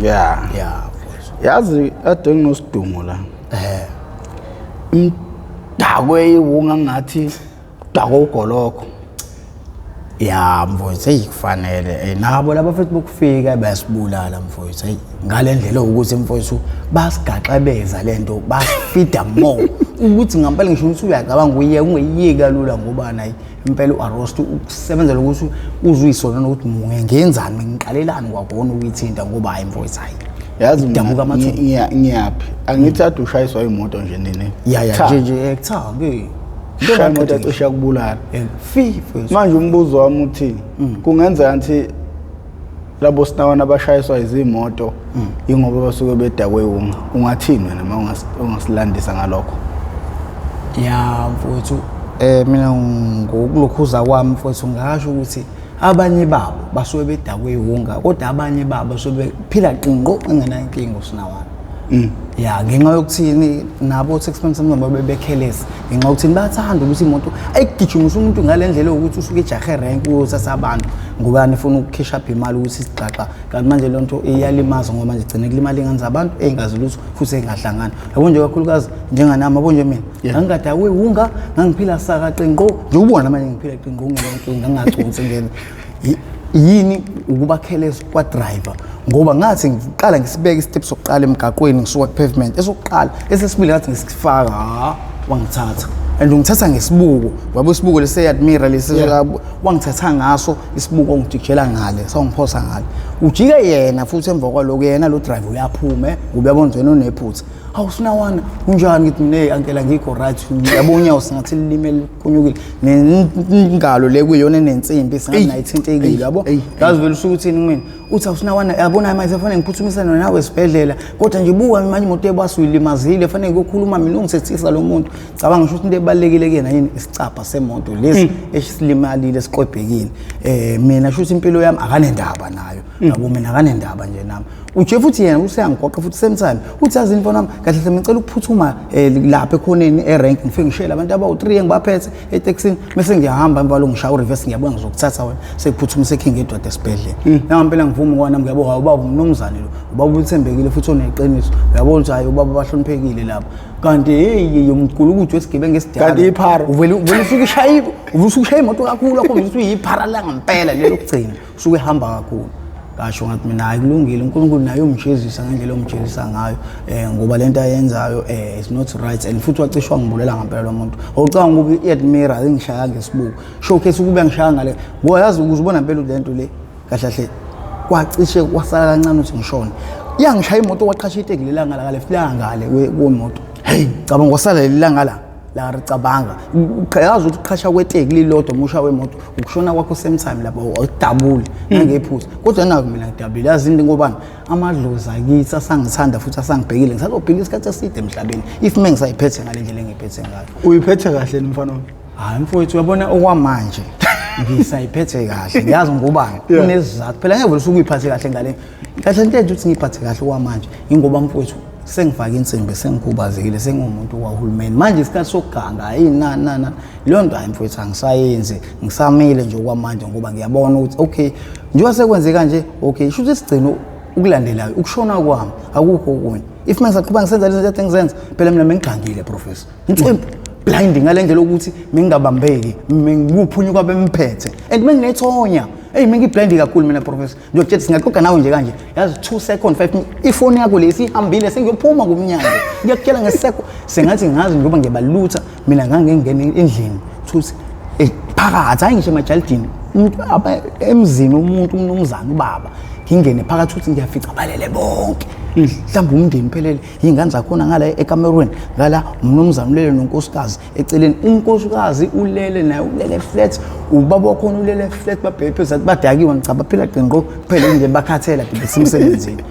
Yeah. Ya mfowethu. Yazi ade nginosidumo la. Eh. Imdakwe iwunga ngathi dako ugoloko. Ya mfowethu, eyi kufanele nabo laba futhi bokufika bayasibulala mfowethu. Eyi ngale ndlela ukuthi mfowethu basigaxebeza lento, basifida more ukuthi ngampela ngisho ukuthi uyacabanga uyeke ungeyiyeki kalula, ngoba nayi impela u-arrest ukusebenzela ukuthi uzuyisona nokuthi ngenzani, ngiqalelani kwakona ukuyithinta, ngoba hayi mfowethu, hayi. Yazi mina Dabuka amathumbu. Ngiyaphi? Angithi ade ushayiswa imoto nje nini. Ya. Cha. Nje kuthiwa ke Shaya imoto yacishe yakubulala. Fi mfowethu. Manje umbuzo wami uthi kungenzeka ukuthi labo sinawana abashayiswa izimoto ingoba basuke bedakwe wunga. Ungathini wena uma ungasilandisa ngalokho? Ya mfowethu, mina ngokulokhuza kwami mfowethu ngasho ukuthi abanye babo basuke bedakwe iwunga, kodwa abanye babo basuke bephila qinqo engenankinga usinawana. Ya, ngenxa yokuthini nabo taxman sometimes babe be-careless, ngenxa yokuthini bayathanda ukuthi imoto ayigijimisa umuntu ngale ndlela yokuthi usuke ejahe rank uyothatha abantu ngoba nifuna ukukhisha up imali ukuthi isixaxa, kanti manje loo nto iyalimaza, ngoba manje gcine kulimala iy'ngane zabantu ey'ngazi lutho futhi ey'ngahlangani, yabo nje, kakhulukazi njenganami, yabo nje mina ngangingadakwe wunga, ngangiphila saka qinqo nje, ubona manje ngiphila qinqo ngenankinga, ngingaconsi ngena. Yini ukuba careless kwa-driver, ngoba ngathi ngiqala ngisibeka i-step sokuqala emgaqweni ngisuka ku-pavement esokuqala, esesibili ngathi ngisifaka, ha, wangithatha and ungithatha ngesibuko, wabo isibuko lesi-admira lesi. Wangithatha ngaso isibuko, wangijikijela ngale, sawungiphosa ngale, ujike yena futhi. Emva kwaloko yena lo driver uyaphuma, ngoba uyabona ukuthi wena unephutha. "Hawu sinawana, unjani?" Ngithi mina, "Hey ankela, ngikho right, yabo unyawo singathi lilime likunyukile nengalo le kuyiyona enensimbi singathi nayithintekile, yabo." Yazi vele usuke uthini kumina, uthi, "Awusinawana, yabona manje fanele ngiphuthumisane nawe esibhedlela, kodwa nje buka manje imoto ebasi uyilimazile, fanele ngiyokhuluma mina ungithethisa lo muntu." Cabanga ngisho ukuthi into ebalulekile kuyena yini? Isicabha semoto lesi esilimalile, siqwebhekile. Mina sho ukuthi impilo yami akanendaba nayo, yabo, mina akanendaba nje nami. Uje futhi yena useyangigoqa futhi same time, uthi, "Yazini mfana wami, kahle hle ngicela ukuphuthuma lapha ekhoneni erank, ngifike ngishayele abantu abawu-3 engibaphethe etekisini, bese ngiyahamba. Emva lo ngishaya ureverse, ngiyabona ngizokuthatha wena." Sekuphuthumise eKing Edward esibhedlela. Nangampela ngivuma kwana, ngiyabo, hawu, ubaba umnumzane lo, ubaba uthembekile futhi oneqiniso, uyabona ukuthi hayi, ubaba bahloniphekile lapha, kanti hey, umgulukudu wesigebengu esidala. Kanti iphara. Uvele usuke ushaye, uvele usuke ushaye imoto kakhulu, akhombisa ukuthi uyiphara la ngempela lelo kugcina usuke ehamba kakhulu. Ngasho ngathi mina, hayi kulungile, uNkulunkulu naye umjezisa ngendlela omjezisa ngayo, ngoba lento ayenzayo is not right, and futhi wacishwa ngibulela ngempela lo muntu. Awucanga ukuba i-admira ingishaya ngesibuko showcase, ukube ngishaya ngale, ngoba yazi ukuze ubona impela ukuthi lento le kahle kahle kwacishe kwasala kancane ukuthi ngishone. Iyangishaya imoto, waqhasha iteki lelanga la left langa ngale kwemoto. Hey, cabanga, kwasala leli langa la la, ricabanga, yazi ukuthi uqhasha kweteki lilodwa umusha wemoto, ukushona kwakho same time lapho, awudabuli nangephutha, kodwa naku mina ngidabulile. Yazi into, ngobani amadlozi akithi asangithanda futhi asangibhekile, ngisazophila isikhathi eside emhlabeni if mina ngisayiphethe ngale ndlela engiyiphethe ngayo. Uyiphethe kahle mfana wami? Hayi mfowethu, uyabona okwamanje ngisayiphethe kahle, ngiyazi ngobani. Kunesizathu phela, ngeke vele usuke uyiphathe kahle ngale kahle. Into enje ukuthi ngiyiphathe kahle okwamanje ingoba mfowethu sengifake insimbi, sengikhubazekile, sengumuntu wahulumeni manje. Isikhathi sokuganga, hayi, na na na, leyo nto hayi mfowethu angisayenzi, ngisamile nje okwamanje, ngoba ngiyabona ukuthi okay, njengoba sekwenzeka nje, okay, sho ukuthi sigcine ukulandelayo ukushona kwami, akukho okunye. If mina ngisaqhubeka ngisenza lezi zinto engizenza, phela mina mengigangile, professor, inswempu, blind ngale ndlela yokuthi mengingabambeki, menguphunyuka bemphethe and menginethonya. Eyi, mengiblind kakhulu mina, professor. Ngiyokutshela, singaxoxa nawe nje kanje, yazi, 2 second, 5 minutes, ifoni yakho lesi ihambile, sengiyophuma kumnyango. Ngiyakutshela ngeseko sengathi ngazi njengoba ngiyabalutha mina, ngangengena endlini thuthi phakathi, hayi ngisho emajalidini, umuntu emzini, umuntu umnumzane, ubaba, ngingene phakathi uthi ngiyafica balele bonke, mhlawumbe umndeni uphelele, iy'ngane zakhona ngala ekamerweni, ngala umnumzane ulele nonkosikazi eceleni, unkosikazi ulele naye, ulele flat, ubaba wakhona ulele flat, babheke phezulu, badakiwe, ngicaba baphila qinqo kuphela nje, bakhathela besemsebenzini.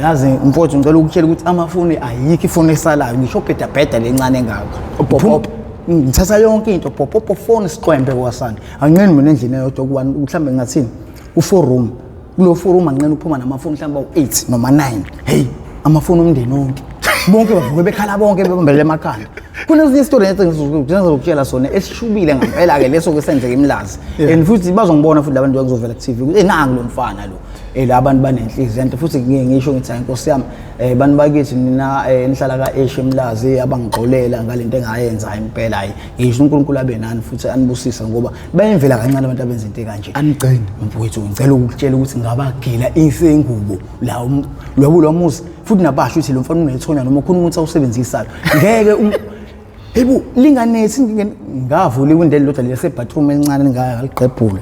Yazi mfowethu, ngicela ukutshela ukuthi amafoni, ayikho ifoni esalayo, ngisho bhedabheda lencane engako. Upopopo. Ngithatha yonke into, popopo, phone, siqwembe kwasani. Anqeni mina endlini eyodwa ku-one, mhlawumbe ngingathini, ku-four room, kulo four room anqeni ukuphuma namafoni mhlawumbe awu-8 noma 9. Hey, amafoni omndeni wonke, bonke bavuke bekhala, bonke bebambelele emakhanda. Kunezinye isitori engizokutshela sona esishubile ngampela-ke, leso ke senzeka eMlazi, and futhi bazongibona futhi labantu, ngizovela ku-TV ukuthi enangu lo mfana lo. La bantu banenhliziyo enhle futhi ngike ngisho ngithi hayi nkosi yami, bantu bakithi nina, nihlala ka-H eMlazi, abangixolela ngalento engayenza impela. Hayi, ngisho uNkulunkulu abe nani futhi anibusise, ngoba bayemvela kancane abantu abenza into ekanje. Anigcine. Mfowethu, ngicela ukukutshela ukuthi ngabagila isengubo la lobo lwamuzi, futhi nabasho ukuthi lo mfana unethonya noma khona umuthi awusebenzisayo ngeke hebu linganethi. Ngavula iwindi elilodwa lase-bathroom elincane, ngaligqebhula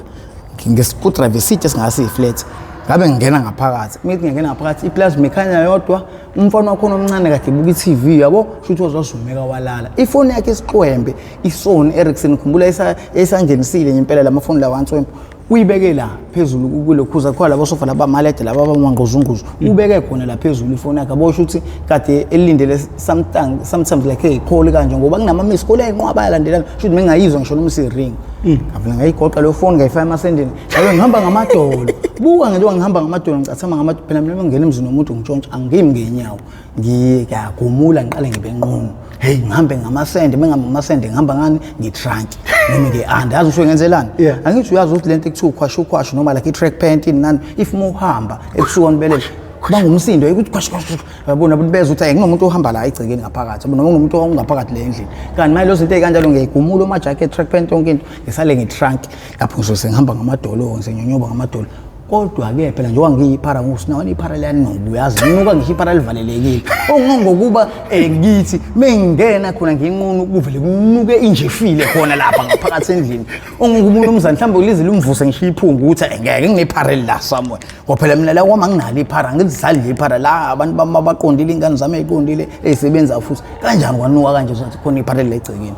nge-screwdriver eside esingasi-flat, ngabe ngingena ngaphakathi. Mithi ngingena ngaphakathi, i-plasma ikhanya yodwa. Umfana wakhona omncane kade ebuka i-TV, yabo, shuthi wazwazumeka walala. Ifoni yakhe isiqwembe, iSony Ericsson, khumbula esangenisile ngempela lamafoni lawa answempu, uyibeke la phezulu kulokhuza khona labo sofa laba malede laba abamangquzunguzu, ubeke khona la phezulu ifoni yakhe, abosho ukuthi kade elindele sometimes like hey call kanje, ngoba kunama miss call ayinqwaba ayalandelana, shuthi mengayizwa ngisho noma isi-ring. Ngavele ngayigoqa leyo phone, ngayifaka emasendeni, ngabe ngihamba ngamadolo. Buka ngento, ngihamba ngamadolo, ngicathama ngamadolo. Phela mina ngingena emzini womuntu ngitshontsha, angimi ngenyawo, ngiyagumula, ngiqale ngibe nqunu. Hey, ngihambe ngamasende, mengihamba ngamasende ngihamba ngani, ngi-trunk noma nge-under. Yazi usho ngenzelani? Angithi uyazi ukuthi lento ekuthiwa ukhwasha ukhwasha noma like i-track pant ini nani, if uma uhamba ebusuku onibelele bangumsindo ukuthi khwash khwash khwash, yabona abantu bezwa ukuthi hayi, kunomuntu ohamba la egcekeni ngaphakathi, noma kunomuntu ongaphakathi le endlini. Kanti manje lezo zinto ey'kanjalo ngiyayigumula, oma-jacket, track pant, yonke into, ngisale nge-trunk lapho ngizose ngihamba ngamadolo, ngisenyonyoba ngamadolo. Kodwa-ke phela njengoba ngiyiphara ngusinawona, iphara liyanuka, uyazi, linuka ngisho iphara livalelekile, okungangokuba ngithi mengingena khona nginqunu, kuvele kunuke injefile khona lapha ngaphakathi endlini, ongukuba umnumzane mhlawumbe lize limvuse ngisho iphunga ukuthi ngeke nginephara elila somewhere, ngoba phela mina la kwami anginalo iphara, angilidlali nje iphara la. Abantu bami abaqondile, iy'ngane zami ey'qondile ey'sebenzayo, futhi kanjani kwanuka kanje ukuthi khona iphara elilegcekeni,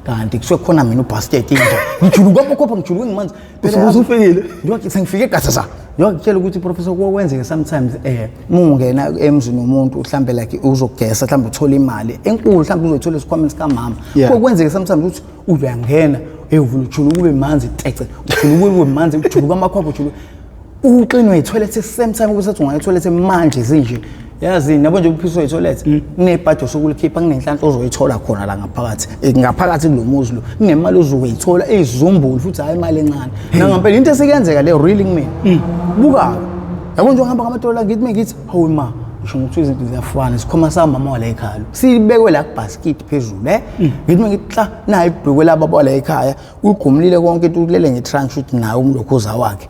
kanti kusuke khona mina ubasket inja ngijuluka amakhopha, ngijuluke ngimanzi. Usuke usufikile. Njengoba sengifike qatha, njengoba ngitshela ukuthi professor, kuyokwenzeka sometimes uma ungena emzini womuntu, mhlambe like uzogesa, mhlambe uthola imali enkulu, mhlambe uzoyithola esikhwameni sikamama. Kuyokwenzeka sometimes ukuthi uyangena, hey, uvula ujuluka ube manzi tece, ujuluka ube manzi, ujuluka amakhwapha, ujuluka uxinwe i-toilet same time, kube sethi ungaya e-toilet manje zinje, yazi nabo nje uphiswa i-toilet, kunebhadi osokulikhipha, kunenhlanhla ozoyithola khona la ngaphakathi, ngaphakathi kulo muzi lo kunemali ozoyithola eyizumbulu, futhi hhayi imali encane nangampela. Into esikenzeka le really kumina, buka, yabo nje ngihamba ngamadolo, ngithi mengithi hawu ma, ngisho ngokuthiwa izinto ziyafana, isikhwama samama wala ekhaya lo sibekwe la kubhasikidi phezulu, ngithi mengithi hla, nayo ibhulukwe laba wala ekhaya, uyigqumlile konke into, ulele nge-trunk, shuthi naye umlokhuza wakhe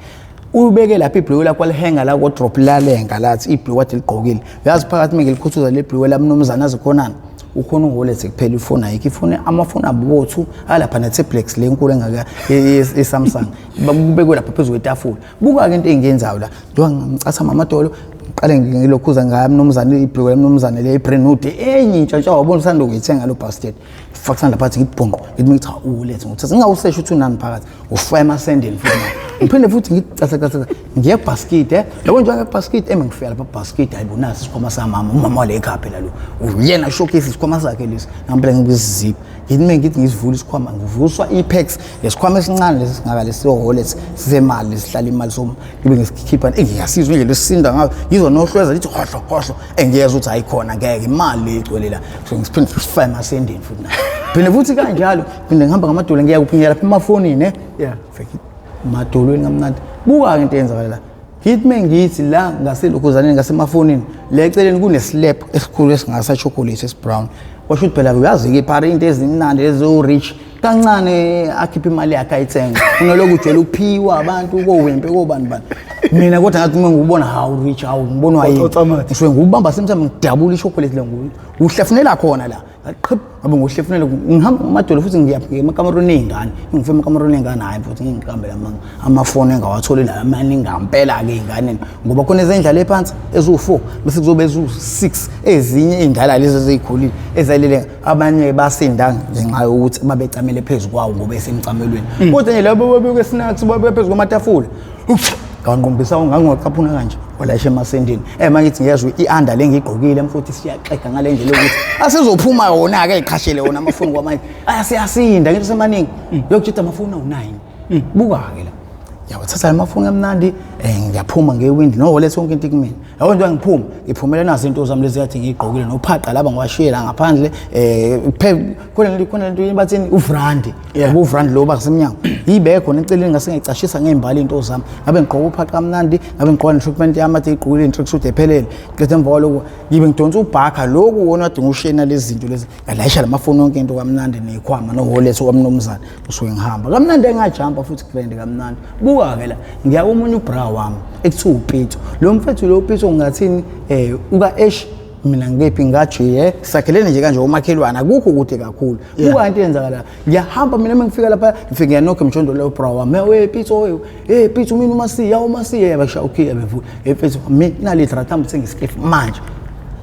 uyibeke lapha ibhulukwe lakho, walihenga la ko-drop, lalenga lathi ibhulukwe kade ligqokile. Uyazi phakathi mengilikhuthuza le bhulukwe lamnumzane azikhonani, ukhona ungolethe kuphela ifoni ayikho, ifoni amafoni abo alapha ne-tablex le nkulu engaka ye-Samsung, kubekwe lapha phezu kwetafula. Buka-ke into engiyenzayo la, njengoba ngicathama amadolo, ngiqale ngilokhuza ngaya mnumzane, ibhulukwe lamnumzane le i-brand new enye intsha, wabona usanda ukuyithenga lo basket, faka isandla phakathi, ngithi bhonqo, ngithi ngithi cha, ulethe nguthatha, ngingawuseshi ukuthi unani phakathi, ufaya emasendeni futhi manje ngiphinde futhi ngithi catha catha, ngiye kubhasikidi, yabo njengoba kubhasikidi eme, ngifika lapha kubhasikidi, hayi bonasi isikhwama samama, umama wale ekhaya phela lo uyena showcase isikhwama sakhe lesi ngampela. Ngikuzipha, ngithi mina ngithi ngisivula isikhwama, ngivuswa i-pex lesikhwama esincane lesi singaka lesi wallet sisemali lesihlala imali, so ngibe ngisikhipha, ngiyasizwa indlela esisinda ngayo, ngizwa nohlweza lithi hohlo hohlo, engiyezwa ukuthi hayi khona ngeke imali le igcwele la. So ngiphinde sifake emasendeni futhi na, phinde futhi kanjalo, phinde ngihamba ngamadolo, ngiya kuphi, ngiya lapha emafonini, Fike madolweni kamnandi. Buka-ke into eyenzakala la, ngithi mengithi la ngaselokhuzaneni ngasemafonini le eceleni kune-slab esikhulu esingasa-chocolate esi-brown, kwasho ukuthi phela uyazi-ke iphara into ezimnandi ezo-rich kancane akhiphe imali yakhe ayithenga, unalokhu ujwayele ukuphiwa abantu kowempe kobani bani. Mina kodwa ngathi uma ngikubona, hawu rich, hawu ngibonwa yini? Ucotsa amathe. Ngisuke ngikubamba same time, ngidabula i-chocolate le, nguhlefunela khona la, qhip, ngabe ngohlefunela, ngihamba ngamadolo futhi ngiyaphi emakamerweni ey'ngane, ngifike emakamerweni ey'ngane, hhayi futhi ngiqambele amafoni engawatholi la amaningi ngampela-ke ey'nganeni, ngoba khona ezendlala ephansi eziwu-4, bese kuzobe eziwu-6 ezinye iy'ndala lezi eziyikhulile ezalele, abanye basinda ngenxa yokuthi babecamele phezu kwawo ngoba esemcamelweni, kodwa nje labo babebuke snacks babe phezu kwamatafula, nganqumbisa ngangiwacaphuna kanje, walayisha emasendeni. Mangithi ngiyezwa i-under le ngiyigqokile mfuthi siyaxega ngale ndlela yokuthi asizophuma wona-ke eqhashele wona amafoni kwamanje, ayasiyasinda ngento semaningi yokutshita amafoni awu-9. Buka-ke la, Ngiyawathatha amafoni kamnandi, ngiyaphuma ngewindi no-wallet yonke into ikumina. Yabo nje ngiphuma, ngiphumela nazo into zami lezi kade ngiyigqokile nophaqa laba ngiwashiye la ngaphandle, khona lento bathini uvrandi. Yabo uvrandi lo basemnyango. Yibe khona eceleni ngase ngicashisa ngey'mbali into zami. Ngabe ngigqoka uphaqa kamnandi, ngabe ngigqoka ne-treatment yami ade igqokile i-tracksuit ephelele. Qeda emva kwaloko ngibe ngidonsa ubhakha lokhu wona kade ngiwushena lezi zinto lezi. Ngalayisha lamafoni yonke into kamnandi nekhwama no-wallet wamnumzane. Usuke ngihamba kamnandi engajampa futhi grand kamnandi. Buka-ke la ngiya komunye ubra wami ekuthiwa uPito. Lo mfethu lo Pito ngingathini, uka-Ash mina ngephi ngajiye sakhelene nje kanje omakhelwane, akukho kude kakhulu. Buka into eyenzakala, ngiyahamba mina mengifika lapha ngifike ngiyanokha emjondolo lo bra wami, we Pito, we hey Pito, mina uMasiya, uMasiya basha okay bevu, hey Pito mina nali drata ngithenga isikhefu manje.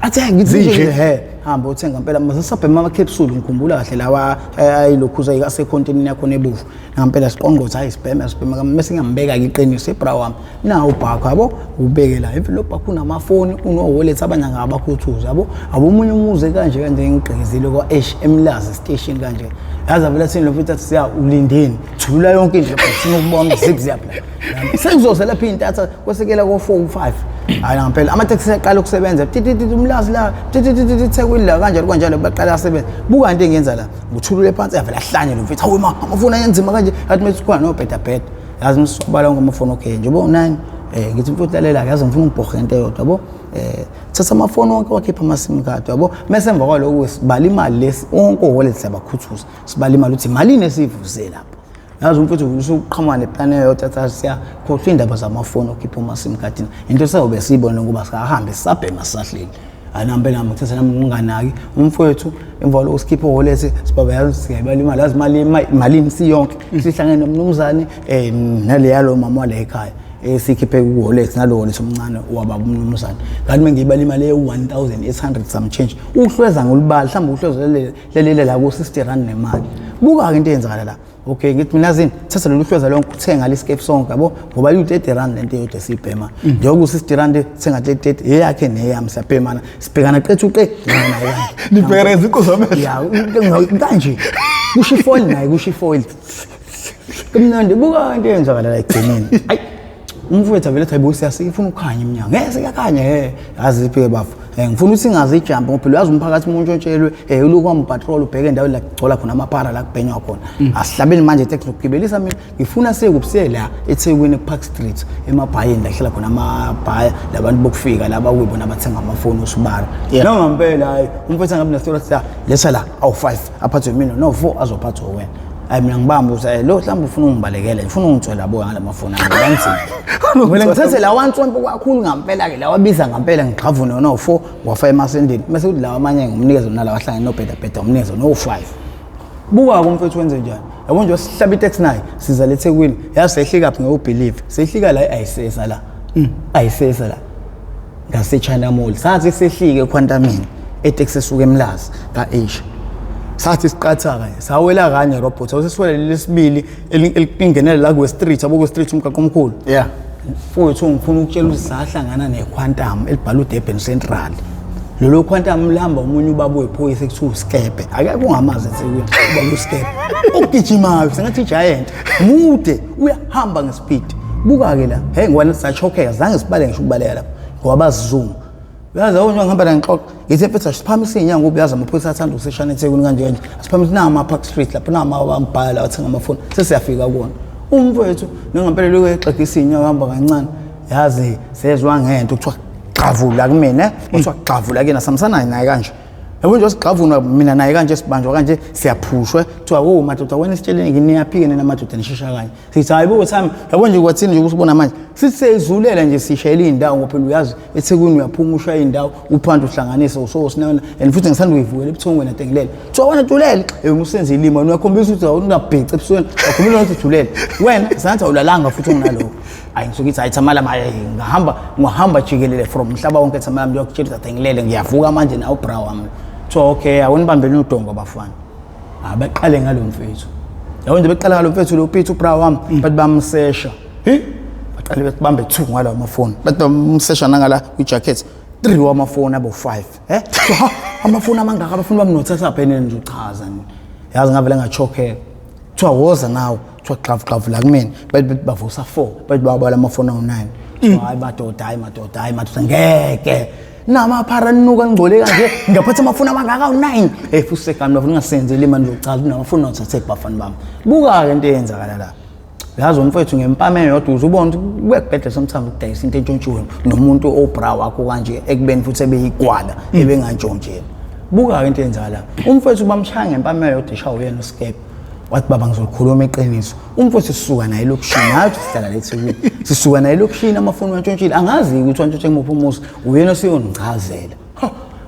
Athi hayi ngithi nje he hamba uthenga ngempela masisabhema ama capsule, ngikhumbula kahle lawa ayilokhuza asekhontinini yakho nebovu. Ngempela siqongqotha hayi sibhema sibhema mase ngiyambeka ke iqiniso ebra wami. Nawu ubhakho yabo ubeke la lo bhakho unamafoni uno wallet abanye ngabakhuthuza yabo. Abo umunye umuze kanje kanje ngigqekezile kwa H eMlazi station kanje. Yazi vele thini lo mfethu athi siya ulindeni thulula yonke indlu sifuna ukubona zip ziyaphi. Sekuzoze lapha intatha kwesekela ko 4 5. Hayi ngempela amateksi aqala ukusebenza titi titi uMlazi la titi titi titi Thekwini la kanjalo kanjalo baqala asebenza. Buka into engiyenza la nguthulule phansi yavela ahlanye lo mfethu. Hawu ma amafoni ayenzima kanje athi mesikhona no bheda bheda. Yazi msubala wonke amafoni okay nje bo 9 ngithi mfethu lalela yazi ngifuna ungibhohe into eyodwa yabo. Thatha amafoni wonke wakhipha ama SIM card yabo. Mase emva kwaloko sibala imali lesi wonke wallet siyabakhuthuza. Sibala imali ukuthi malini esivuse lapha. Yazi umfethu usuqhamuka neplan eyodwa athi siyakhohlwa indaba zamafoni okhipha uma SIM card. Into seyobe siyibone ngoba sihambe sisabhema sisahleli. Anambe nami ngithatha nami nginganaki umfowethu emva kwaloko sikhiphe wallet sibaba yazi siyayibala imali yazi imali malini siyonke sihlangene nomnumzane naleya lo mama wala ekhaya esikhiphe ku wallet nalo wallet omncane wababa umnumzane. Kanti mengiyibala imali ye 1800 some change uhlweza ngolubala mhlawumbe uhlweza lelele la ku 60 rand nemali. Buka ke into eyenzakala la. Okay ngithi mina zini thatha lolu hlweza lonke uthenga lescape sonke yabo ngoba lu 30 rand lento eyodwa esibhema njengoba u 60 rand thenga 30 eyakhe neyami siyabhemana sibhekana qethu qe naye kanje nibhekana iziqu zamehlo ya kanje kusho ifoil naye kusho ifoil kumnandi. Buka into eyenzakala la ekugcineni. Ayi umfowethu avele athi hayibo siyasifuna ukukhanya iminyango. Ngeke siyakhanya he yazi iphi bafo. Ngifuna ukuthi singaze ijump ngoba phela uyazi umphakathi umuntu ontshontshelwe ulokhu wami patrol ubheke endaweni la kugcola khona amaphara la kubhenywa khona. Asihlabeni manje taxi ukugibelisa mina ngifuna siye kuphi la eThekwini ePark Street emabhayeni la kuhlala khona amabhaya labantu bokufika laba kuyibona abathenga amafoni osibara. Noma ngempela hayi umfowethu angabe nesitolo siya letha la awu 5 aphathwe mina no 4 azophathwa wena. Hayi mina ngibamba ukuthi lo mhlawumbe ufuna ungibalekela ufuna ungitswela boya ngalamafoni ami kanzima. Mina ngithathe la wantswempu kakhulu ngempela ke lawa biza ngempela ngigxavune no 4 ngiwafaka emasendeni mase kuthi lawa amanye ngumnikeze nalawa ahlangene no bheda bheda umnikeze no 5. Buka ke umfethu wenze njani. Yabo nje sihlaba itaxi naye siza leThekwini yazi sehlika phi ngiyobelieve sehlika la ayisesa la. Ayisesa la. Ngase China Mall sathi sehlike eQuantumini etaxi esuka eMlazi kaAsia. Sathi siqatha kanye sawela kanye robot awusesiwele lesibili elingenela la ku street yabo ku street umgaqo omkhulu. Mfowethu ngifuna ukutshela ukuthi sahlangana neQuantum elibhala uDurban Central. Lolo Quantum lihamba omunye ubaba wephoyisa ekuthiwa uSkepe. Akekho ungamazi eThekwini ubaba uSkepe. Ogijimayo sengathi giant mude uyahamba ngespeed. Buka ke la hey ngwana sachokheka zange sibale ngisho ukubaleka lapha ngoba bazizuma. Uyazi awunye ngihamba la ngixoxa ngithi mfethu asiphamise izinyawo ngoba uyazi amaphoyisa athanda ukuseshana eThekwini kanje kanje. Asiphamise nama Park Street lapho nama abambhala athenga amafoni sesiyafika kuona. Umfowethu nengempela lokho exegisa inyawo hamba kancane yazi sezwa ngento kuthiwa gxavula kumina kuthiwa gxavula kuyena samsana naye kanje. Yabo nje sigxavuna mina naye kanje sibanjwa kanje siyaphushwa kuthiwa wo madoda wena sitsheleni nginiyaphike nina madoda nishesha kanje. Sithi hayi bo Thami yabo nje kwathini nje usibona manje sithi seyizulela nje sishayela indawo ngoba phela uyazi eThekwini uyaphuma ushaya indawo uphanda uhlanganise usosinana and futhi ngisanda kuyivukela ebuthongweni atengilela. Kuthiwa wena tulele usenze ilima uyakhombisa ukuthi awunabhici ebusweni uyakhombisa ukuthi ujulele wena sengathi awulalanga futhi unginalokho. Hayi ngisuke ithi hayi Thamala maye ngahamba ngihamba jikelele from umhlaba wonke Thamala ngiyokutshela ukuthi atengilele ngiyavuka manje nawe bra wami. Kuthiwa okay awunibambele udongo abafana. Abaqale ngalo mfethu. Yabo nje beqala ngalo mfethu lo Peter ubra wami bathi bamsesha. Hi baqale bethi bambe 2 ngalawo amafoni. Bathi bamsesha nangala kwi-jacket 3 wamafoni abo 5. Ha amafoni amangaka abafuni bamnothatha phela nje uchaza nje. Yazi ngavele ngachokheka. Kuthiwa woza nawe, kuthiwa gxavu gxavu la kumina, bathi bathi bavusa 4, bathi babala amafoni awu 9. Hayi madoda, hayi madoda, hayi madoda, ngeke. Namaphara nuka ngcole kanje, ngaphatha amafoni amangaka awu 9. Hey futhi segami bafuna ungasenzeli imali ngizocala kunamafoni othathe kubafana bami. Buka ke into eyenzakala la. Yazi umfowethu ngempama eyodwa uze ubone ukuthi kuyakubheda sometimes ukudayisa into entshontshiwe nomuntu obra wakho kanje ekubeni futhi ebeyigwala ebengantshontshelwa. Buka-ke into eyenzakala. Umfowethu bamshaya ngempama eyodwa eshawa uyena uSkepe. Wathi baba ngizokhuluma iqiniso. Umfowethu sisuka naye elokishini, hayi ukuthi sihlala la eThekwini. Sisuka naye elokishini amafoni wantshontshile. Angazi ukuthi wantshontshe kumuphi umuzi. Uyena osiyongichazela.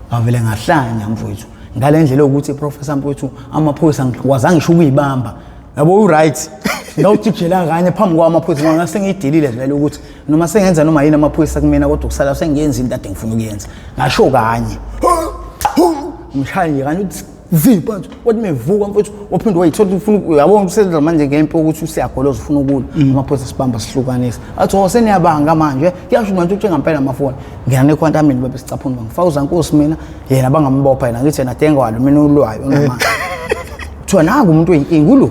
Ngavele ngahlanya mfowethu. Ngale ndlela yokuthi professor mfowethu amaphoyisa ngikwazanga ngisho ukuyibamba. Yabo u-right. Ngawujijela kanye phambi kwamaphoyisa ngoba ngase ngiyidilile vele ukuthi noma sengenza noma yini amaphoyisa kumina kodwa kusala sengiyenza into ade ngifuna ukuyenza. Ngasho kanye. Ngishaya nje kanye ukuthi zipha nje wathi mevuka mfowethu waphinde wayithola ufuna uyabona usenza manje ngempi ukuthi usiyagoloza ufuna ukulwa amaphoyisa sibamba sihlukanisa athi oh seniyabanga manje kuyasho manje ukuthi ngampela amafoni ngiyana ekhwantamini babe sicaphuna bangifaka uzankosi mina yena bangambopha yena ngithi yena dengwalo mina ulwayo unamandla kuthiwa naku umuntu oyinkinga ulo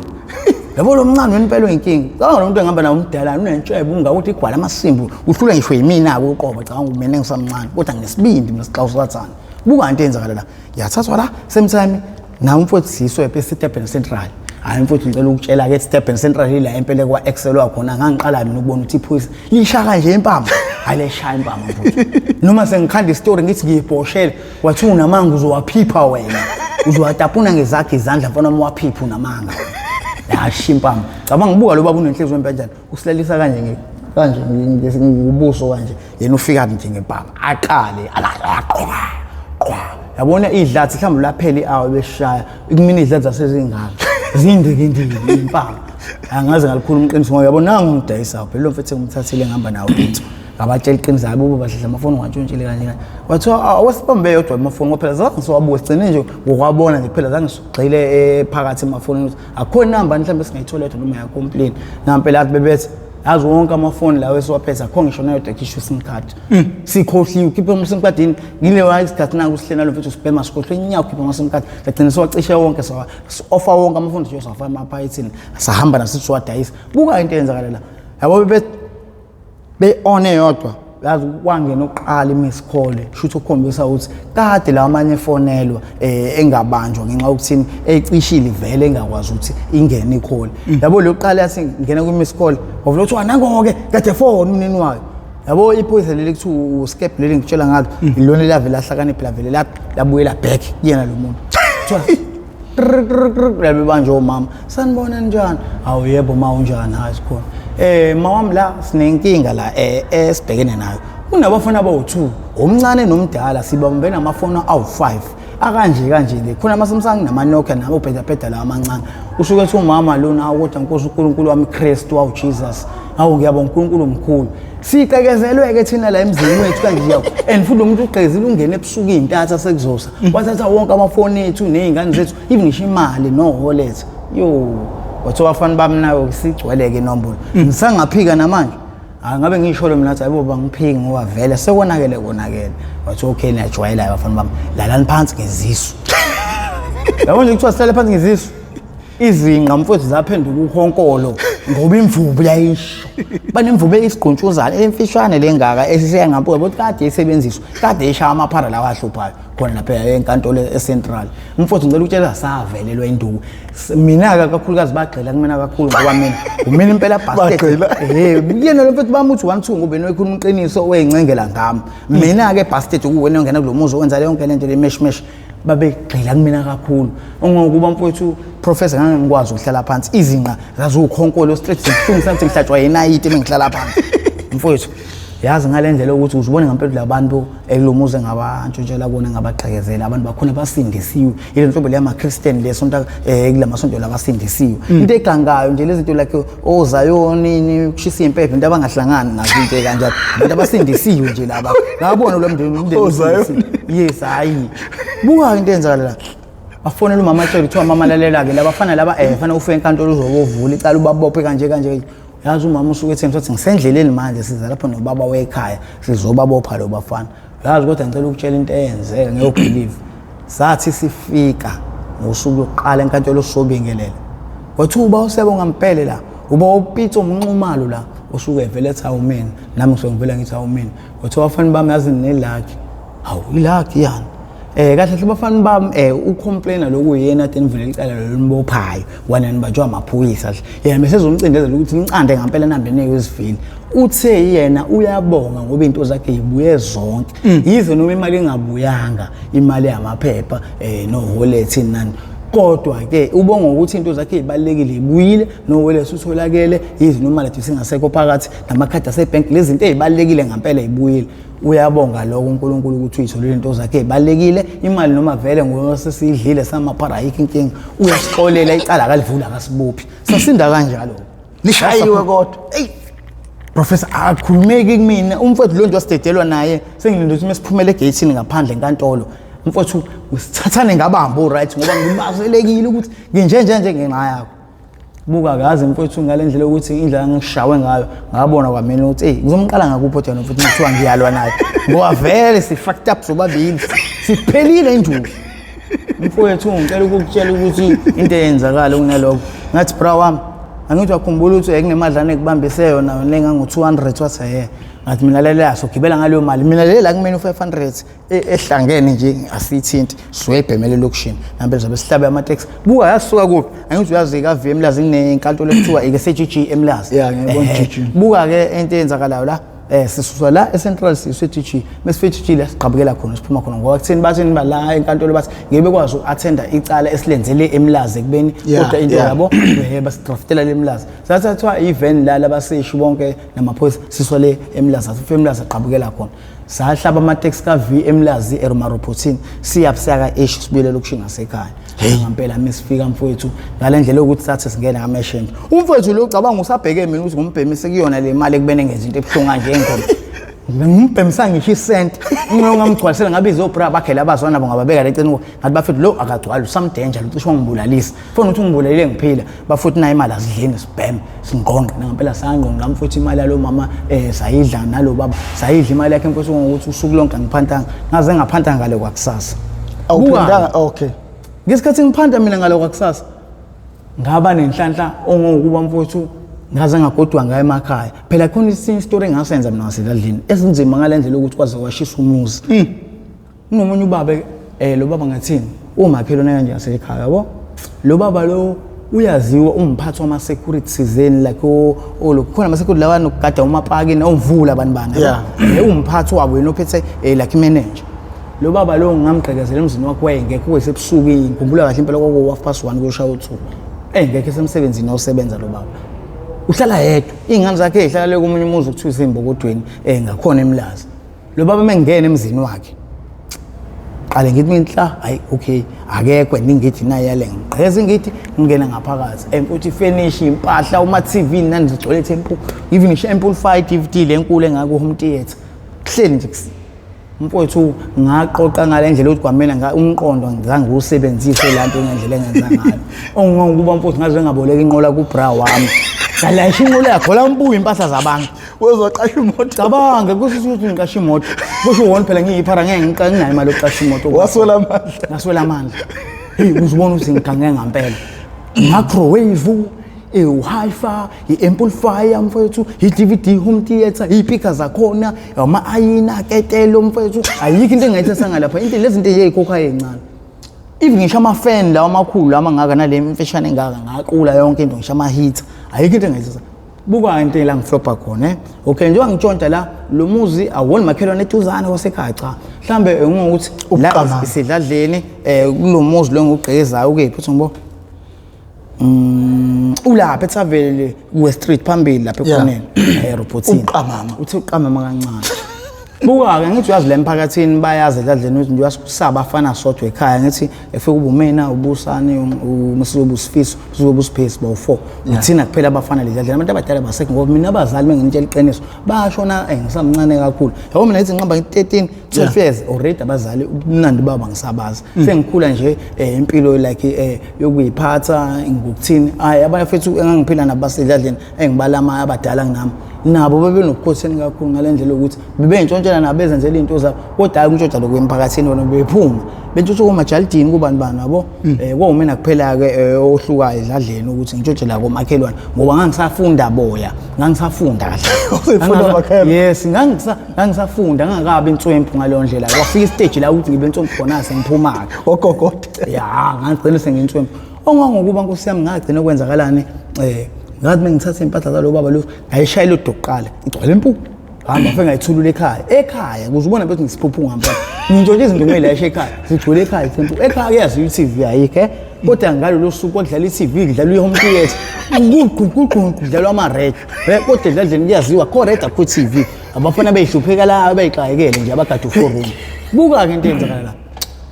yabo lo mncane wena impela oyinkinga cabanga lo muntu engihamba naye umdala unentshebe ungakuthi igwala amasimbu uhlulwe ngisho yimina-ke uqobo cabanga mina engisamncane kodwa nginesibindi mina sixawu sathane buka into eyenzakala la yathathwa la same time nawe umfowethu siyiswe eStephen Central. Hayi mfowethu ngicela ukutshela ke Stephen Central ila empela kwa Excel wakhona ngangiqala mina ukubona ukuthi iphoyisa lisha kanje impama. Hayi leshaya impama mfowethu. Noma sengikhanda istory ngithi ngiyibhoshele wathi unamanga uzowaphipha wena. Uzowatapuna ngezakhe izandla mfana wami waphipha unamanga. Yasha impama. Cabanga ngibuka lo baba unenhliziyo empenjana usilalisa kanje nge kanje ngubuso kanje yena ufika nje ngempama aqale alaqwa qwa yabona idlathi mhlawumbe laphela i-hour beshaya kumina idlathi zasezingaka zindikindiki impama angaze ngalikhuluma iqiniso ngoba yabona nangu ngidayisayo phela lo mfethu engimthathile ngihamba nawo into ngabatshela iqiniso hayi bobo bahlahla amafoni ngiwantshontshile kanye kanye kwathiwa awasibambe yodwa amafoni ngoba phela zange siwabuke sigcine nje ngokwabona nje phela zange sigxile phakathi emafonini ukuthi akukho inamba mhlawumbe singayithola yodwa noma yacomplain nampela athi bebethi yazi wonke amafoni lawo esiwaphethe akho ngisho nayodwa ekhishwa isim card sikhohliwe ukhiphe ama-sim card yini ngileyo isikhathi naku sihlena lo mfethu sibhema sikhohlwe inyaka ukhiphe ama-sim card sagcina siwacishe wonke ofa wonke amafoni nje sawafaka emaphakethini sahamba nasithi siwadayisa buka into eyenzakala la yabo be-on eyodwa yazi kwangena ukuqala i-miss call shuthi ukukhombisa ukuthi kade lawa amanye efonelwa engabanjwa ngenxa yokuthini ecishile vele engakwazi ukuthi ingene i-call. Yabo lo qala yathi ngena kwi-miss call wavula kuthiwa nango-ke kade fona umnini wayo. Yabo iphoyisa leli kuthiwa uskep leli ngikutshela ngalo ilona elavele lahlakanipha lavele labuyela back kuyena lo muntu. Kuthiwa labe banje omama sanibona njani awu yebo ma unjani hayi sikhona ma wami la sinenkinga la esibhekene nayo kunabafana abawu-2 omncane nomdala sibambe namafoni awu-5 akanje kanje le khona ama-Samsung nama-Nokia nabobhedabheda lawa amancane usuke ethi umama lona awu kodwa nkosi uNkulunkulu wami Kristu awu Jesus awu ngiyabonga uNkulunkulu omkhulu siqekezelwe-ke thina la emzini wethu kanje yawo and futhi lo muntu ugqezile ungene ebusuku iy'ntatha sekuzosa wathatha wonke amafoni ethu ney'ngane zethu even ngisho imali no-wallet yo wathiwa bafana bami nayo sigcwele-ke inombolo ngisangaphika namanje hayi ngabe ngisholo mina athi hayibo bangiphiki ngoba vele sekonakele konakele wathi okay niyajwayela bafana bami lalani phansi ngezisu yabo nje kuthiwa sihlale phansi ngezisu izinqa mfowethu zaphenduka uhonkolo ngoba imvubu yayisho banemvubu eyisigquntshuzana emfishane lengaka esisiya ngampuka bothi kade isebenziswa kade ishaya amaphara lawa ahluphayo khona lapha enkantolo ecentral mfowethu ngicela ukutshela savelelwa induku mina-ke kakhulukazi bagxila kumina kakhulu ngoba mina umina impela bastard yena lo mfethu bami uthi 1 2 ngoba yena oyikhuluma iqiniso oyincengela ngami mina-ke bastard kuwena ongena kulo muzi owenza yonke lento le mesh mesh babegxila kumina kakhulu ongokuba mfowethu professor ngangikwazi ukuhlala phansi izinqa zaziwukhonkolo straight zibuhlungu sengathi ngihlatshwa yinayiti mengihlala phansi mfowethu yazi ngale ndlela yokuthi uzibone ngempela labantu ekulomuzi engabantshontshela kona ngabagqekezela abantu bakhona basindisiwe ile nhlobo leya ma-Christian lesonto kula masonto labasindisiwe into egangayo nje lezi zinto like ozayoni ni kushisa impepho into abangahlangani nazo into ekanjalo abantu abasindisiwe nje laba ngabona lo mndeni umndeni Ozayoni. yes hayi buka into eyenzakala la bafonela umama atshela kuthiwa mama lalela-ke labafana laba fanele ufike enkantolo uzobovula icala ubabophe kanje kanje yazi umama usuke etheni sothi ngisendleleni manje siza lapho nobaba wekhaya sizobabopha lo bafana yazi kodwa ngicela ukutshela into eyenzeka ngeke ubelieve sathi sifika ngosuku lokuqala enkantolo sobingelela Wathi uba uSiyabonga Mbhele la, uba uPitso Mnxumalo la, usuke evele ethi awu mina, nami ngisuke ngivela ngithi awu mina. Wathi abafana bami yazi nelakhi. Hawu ilakhi yani. Kahle hle bafana bami ucomplainer lokhu yena ade nivule icala lolibophayo wena nibanjwa amaphoyisa hle. Yena bese ezomcindezela ukuthi nicande ngempela nambe neyozivini. Uthe yena uyabonga ngoba into zakhe ibuye zonke. Yize noma imali ingabuyanga, imali yamaphepha no wallet nani. Kodwa ke ubonga ukuthi into zakhe ibalekile ibuyile no wallet utholakele yize noma lethi singasekho phakathi namakhadi asebank lezi zinto ezibalekile ngempela ibuyile. Uyabonga lokho uNkulunkulu ukuthi uyitholile into zakhe ezibalekile, imali noma vele ngoba sesidlile samaphara ayikho inkinga, uyasixolela icala akalivula akasibophi. Sasinda kanjalo. Nishayiwe kodwa. Ey Professor akukhulumeki kumina umfowethu lo nto wasidedelwa naye sengilinde ukuthi mesiphumele egate ngaphandle enkantolo mfowethu usithathane ngabamba right ngoba ngibazelekile ukuthi nginje nje nje ngenxa yakho. Buka kaze mfowethu ngale ndlela ukuthi indlela ngishawe ngayo ngabona kwamina ukuthi hey ngizomqala ngakuphi kodwa mfowethu kuthiwa ngiyalwa naye ngoba vele si fucked up sobabili siphelile induku. Mfowethu ngicela ukukutshela ukuthi into eyenzakala kunalokho ngathi bra wami angithi wakhumbula ukuthi kunemadlana ekubambise yona lenga ngo-200 wathi he ngathi mina lalela sogibela ngaleyo mali mina lela kumina u-500 ehlangene nje asithinti siyoyibhemela elokishini nambe zabe sihlabe amateksi buka yasuka kuphi angithi uyazi ka V Emlazi kunenkantolo ekuthiwa ike CGG Emlazi. Yeah, ngiyayibona GG. Buka ke into eyenzakalayo la sisusa la eCentral siswe GG mesifike GG la siqabukela khona siphuma khona ngoba kuthini bathini bala enkantolo bathi ngeke bekwazi uattenda icala esilenzele eMlazi ekubeni kodwa into yabo basidraftela leMlazi sathathwa ivan la labaseshi bonke namaphoyisa siswa le eMlazi sifike eMlazi aqabukela khona sahlaba amateksi ka V eMlazi eRomaropothini siyaphi siyaka H sibuyele lokushini ngasekhaya. Ngempela mesifika mfowethu ngale ndlela yokuthi sathi singena ngameshende umfowethu lo cabanga usabheke mina ukuthi ngumbhemise kuyona le mali ekubene ngenza into ebuhlungu kanje engoma ngimbhemisa ngisho isenti unqe ngamgcwalisela ngabe izobra bakhe labazwana nabo ngababeka leceni ngathi bafethu lo akagcwali usam danger lo cishe wangibulalisa fona ukuthi ungibulalile ngiphila bafuthi nayo imali asidleni sibheme singqongqe ngempela sangqongqa mfowethu imali yalo mama sayidla nalo baba sayidla imali yakhe mfowethu ngokuthi usuku lonke angiphantanga ngaze ngaphanta ngale kwakusasa. Awuphindanga okay. Ngesikhathi ngiphanta mina ngale kwakusasa ngaba nenhlanhla ongokuba mfowethu ngaze ngagodwa ngaye emakhaya phela khona isinye story engasenza mina ngasedladleni esinzima ngale ndlela ukuthi kwaze kwashisa umuzi. Kunomunye ubaba lo baba ngathini umakhelwane kanje ngasekhaya yabo lo baba lo uyaziwa umphathi wama security sizeni like o khona ama security lawa nokugada umapaki omvula abantu bana umphathi wabo yena ophethe like manager lo baba lo ngamgqekezela emzini wakhe wayengekho kwesebusuku ngikhumbula kahle impela kwako 1:30 kuyoshaya u2 engekho esemsebenzini osebenza lo baba uhlala yedwa iy'ngane zakhe ey'hlala le komunye umuzi okuthiwa isembokodweni ngakhona eMlazi lo baba mengena emzini wakhe qale ngithi minhla hayi okay akekho ningithi naye yale ngigqeza ngithi ngingena ngaphakathi emfuthi furnish impahla uma TV nani zigcwele temple even ngisho amplify DVD lenkulu engaka home theater kuhleli nje mfowethu ngaqoqa ngale ndlela ukuthi kwamina umqondo ngizange ngiwusebenzise la nto ngendlela engenza ngayo ongokuba mfowethu ngaze ngaboleka inqola kubra wami ngalayisha inqola yakho la mbuya impahla zabantu Uzoqasha imoto. Cabanga kusho ukuthi ngiqasha imoto. Kusho wona phela ngiyiphara ngeke ngiqale nginayo imali yokuqasha imoto. Waswela amandla. Ngaswela amandla. Hey uzibona ukuthi ngigange ngempela. Microwave, i-hi-fi, i-amplifier mfowethu, i-DVD home theater, iy'pika zakhona, ama-ayina, ketelo mfowethu. Ayikho into engayithatha ngalapha. Into lezi zinto eyikhokha eyincane. Even ngisho ama-fan lawa amakhulu amangaka nale mfishane engaka ngaqula yonke into ngisho ama-heater. Ayikho into engayithatha. Buka into la ngiflopha khona okay njengoba ngitshontsha la lo muzi awona makhelwane eduzane wasekhaya cha mhlambe ngokuthi la isidladleni kulo muzi lo ngugqizayo ukephi uthi ngibo ulapha ethavele West Street phambili lapha ekhoneni eRobotsini uqamama uthi uqamama kancane buka ke ngithi uyazi la emphakathini bayazi edladleni ukuthi nje uyasaba afana sodwa ekhaya ngithi efika ubumina ubusani umsizobe usifiso usizobe usiphesi bawu4 uthina kuphela abafana ledladleni abantu abadala basekho ngoba mina abazali bengintshela iqiniso bashona ngisamncane kakhulu yabo mina ngithi ngiqamba ngi-13 12 years already abazali ubumnandi babo angisabazi sengikhula nje impilo like yokuyiphatha ngokuthini hayi abanye futhi engangiphila nabo basedladleni engibalama abadala kunami Nabo babenobukhotheni kakhulu ngale ndlela yokuthi bebeyintshontshela nabo bezenzela iy'nto zabo, kodwa hhayi ukuntshontsha lokhu emphakathini bona bephuma bentshontsha komajalidini kubani bani yabo. Kwawumina kuphela-ke ohlukayo edladleni ukuthi ngintshontshe komakhelwane ngoba ngangisafunda boya, ngangisafunda kahle. Usefunda makhelo. Yes, ngangisafunda ngangakabi inswempu ngaleyo ndlela. Kwafika isiteji la ukuthi ngibe inswempu khona sengiphuma-ke. Ogogoda. Ya, ngagcina senginswempu. Ongangokuba nkosi yami ngagcina kwenzakalani, ngathi mengithatha impahla zalo baba lo ngayishayela udokuqala igcwele impuku. Hamba ngafike ngayithulula ekhaya. Ekhaya kuze ubone ukuthi ngisiphuphu ngempela. Ngintshontshe izinto ngilayishe ekhaya. Zigcwele ekhaya impuku. Ekhaya kuyaziwa i-TV ayikho eh. Kodwa ngalolo suku kwakudlala i-TV, kudlalwa i-home theatre. Kuqhuqhuqhu kudlalwa ama-radio. Kodwa edladleni kuyaziwa kho radio akho TV. Abafana beyihlupheka la abayixakekele nje abagade u-four room. Buka-ke into eyenzakala la.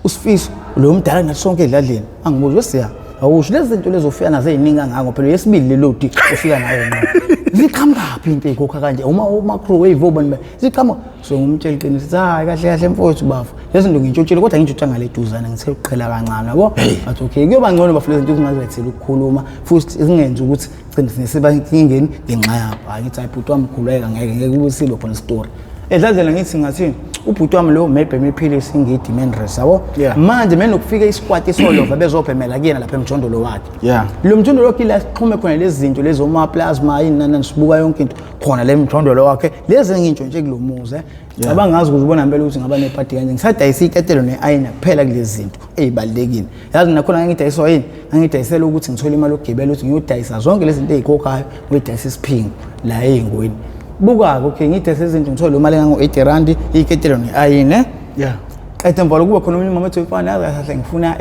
Usifiso lo mdala nathi sonke edladleni angibuza wesiya awusho lezi zinto lezo ufika nazo eziningi kangako phela yesibili le lodi ufika nayo ngqo ziqhamukaphi into ezikhokha kanje uma u-microwave obani ziqhamuka. So ngumtshela iqiniso ukuthi hayi kahle kahle mfowethu bafo lezi zinto ngintshotshile kodwa ngintshotshanga ngale duzane ngithe ukuqhela kancane yabo. Athi okay kuyoba ngcono bafo lezi zinto zingaziletheli ukukhuluma futhi zingenzi ukuthi gcine siba inkingeni ngenxa yabo. Hayi ngithi hayi bhuti wami khululeka ngeke ngeke ubusile khona story. Edladlela ngithi ngathi ubhuti wami lo maybe iphilisi ngidi menres yabo. Manje menokufika isikwati solova bezobhemela kuyena lapha emjondolo wakhe. Lo mjondolo wakhe la sixhume khona lezi zinto lezo ma plasma yini nani sibuka yonke into khona le mjondolo wakhe lezi engintshontshe kulomuzi. Abangazi ukuze ubona ngempela ukuthi ngaba nepati kanje ngisadayisa iketelo ne-ayina kuphela kulezi zinto ezibalulekile. Yazi nakhona ngangidayiswa yini? Ngangidayisela ukuthi ngithole imali yokugibela ukuthi ngiyodayisa zonke lezi zinto ezikhokhayo ngiyodayisa isiphingo la ey'ngweni. Buka-ke okay ngidayisa izinto ngithole imali engango-80 rand iketelo ne-ayina. Qeda emva kuba khona omunye umama ethi mfana yazi kahle ngifuna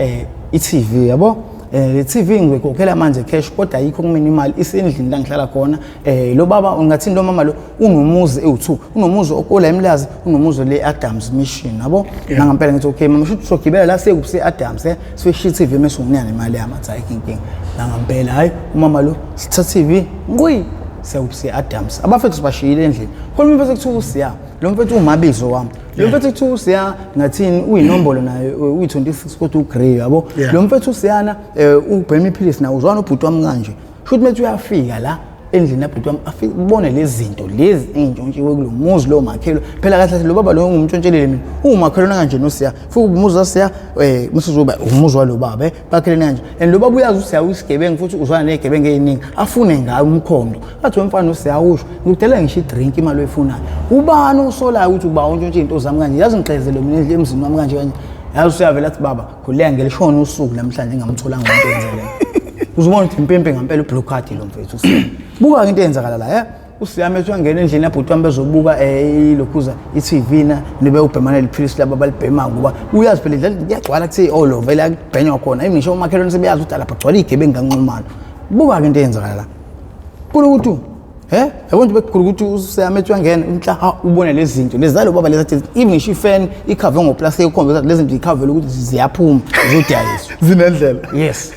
i-TV yabo. Le TV ngikhokhela manje cash kodwa ayikho kumina imali isendlini la ngihlala khona. Lo baba ungathini lo mama lo unomuzi ewu2, unomuzi okola eMlazi, unomuzi le Adams Mission yabo. Nangampela ngithi okay mama shuthi sogibela la sekuphi Adams sifishe i-TV mase unginika nemali yami athi ayikho inkinga. Nangampela hayi umama lo sithatha TV ngqi sekuphi Adams. Abafethu sibashiyile endlini. Khona umfethu kuthiwa uSiya, lo mfethu umabizo wami. Lo mfethu kuthiwa uSiya ngathini uyinombolo naye uyi-26 kodwa ugrey yabo. Lo mfethu uSiyana ubhema iphilisi nawe uzwana ubhuti wami kanje. Shuthi methi uyafika la endlini yabhuti wami afike ubone lezi zinto lezi engintshontshiwe kulo muzi lo makhelo. Phela kahle kahle lo baba lo ngumntshontshelile mina. Uwumakhelwane kanje noSiya. Futhi umuzi waSiya msuzoba umuzi walo baba bakhelene kanje. And lo baba uyazi uSiya uyisigebengu futhi uzwana nezigebengu eziningi. Afune ngayo umkhondo. Athi wemfana uSiya usho ngikudela ngisho idrink imali oyifunayo. Ubani osolayo ukuthi uba untshontshe into zami kanje? Yazi ngigqezele mina endlini emzini wami kanje kanje. Yazi usiyavela athi baba khuleka ngelishona usuku namhlanje ngamtholanga umuntu owenzele. Uzubona ukuthi impempe ngempela ublue card lo mfethu uSiya. Buka into eyenzakala la uSiya methu uyangena endlini yabhuti wami bezobuka ilokhuza i-TV na nibe ubhemana liphilisi laba abalibhemayo ngoba uyazi phela idlala kuyagcwala kuthi oh lo vele akubhenywa khona. Even ngisho umakhelwane sebeyazi ukuthi lapha kugcwala izigebengu kaNxumalo. Buka ke into eyenzakala la. Kulukuthi yabo nje bekukhulu ukuthi uSiya methu uyangena inhla ubone lezi zinto lezi zalo baba lezi athi even ngisho ifan ikhave ngoplastic ukhombisa lezi zinto ikhavele ukuthi ziyaphuma zizodayiswa. Zinendlela. Yes.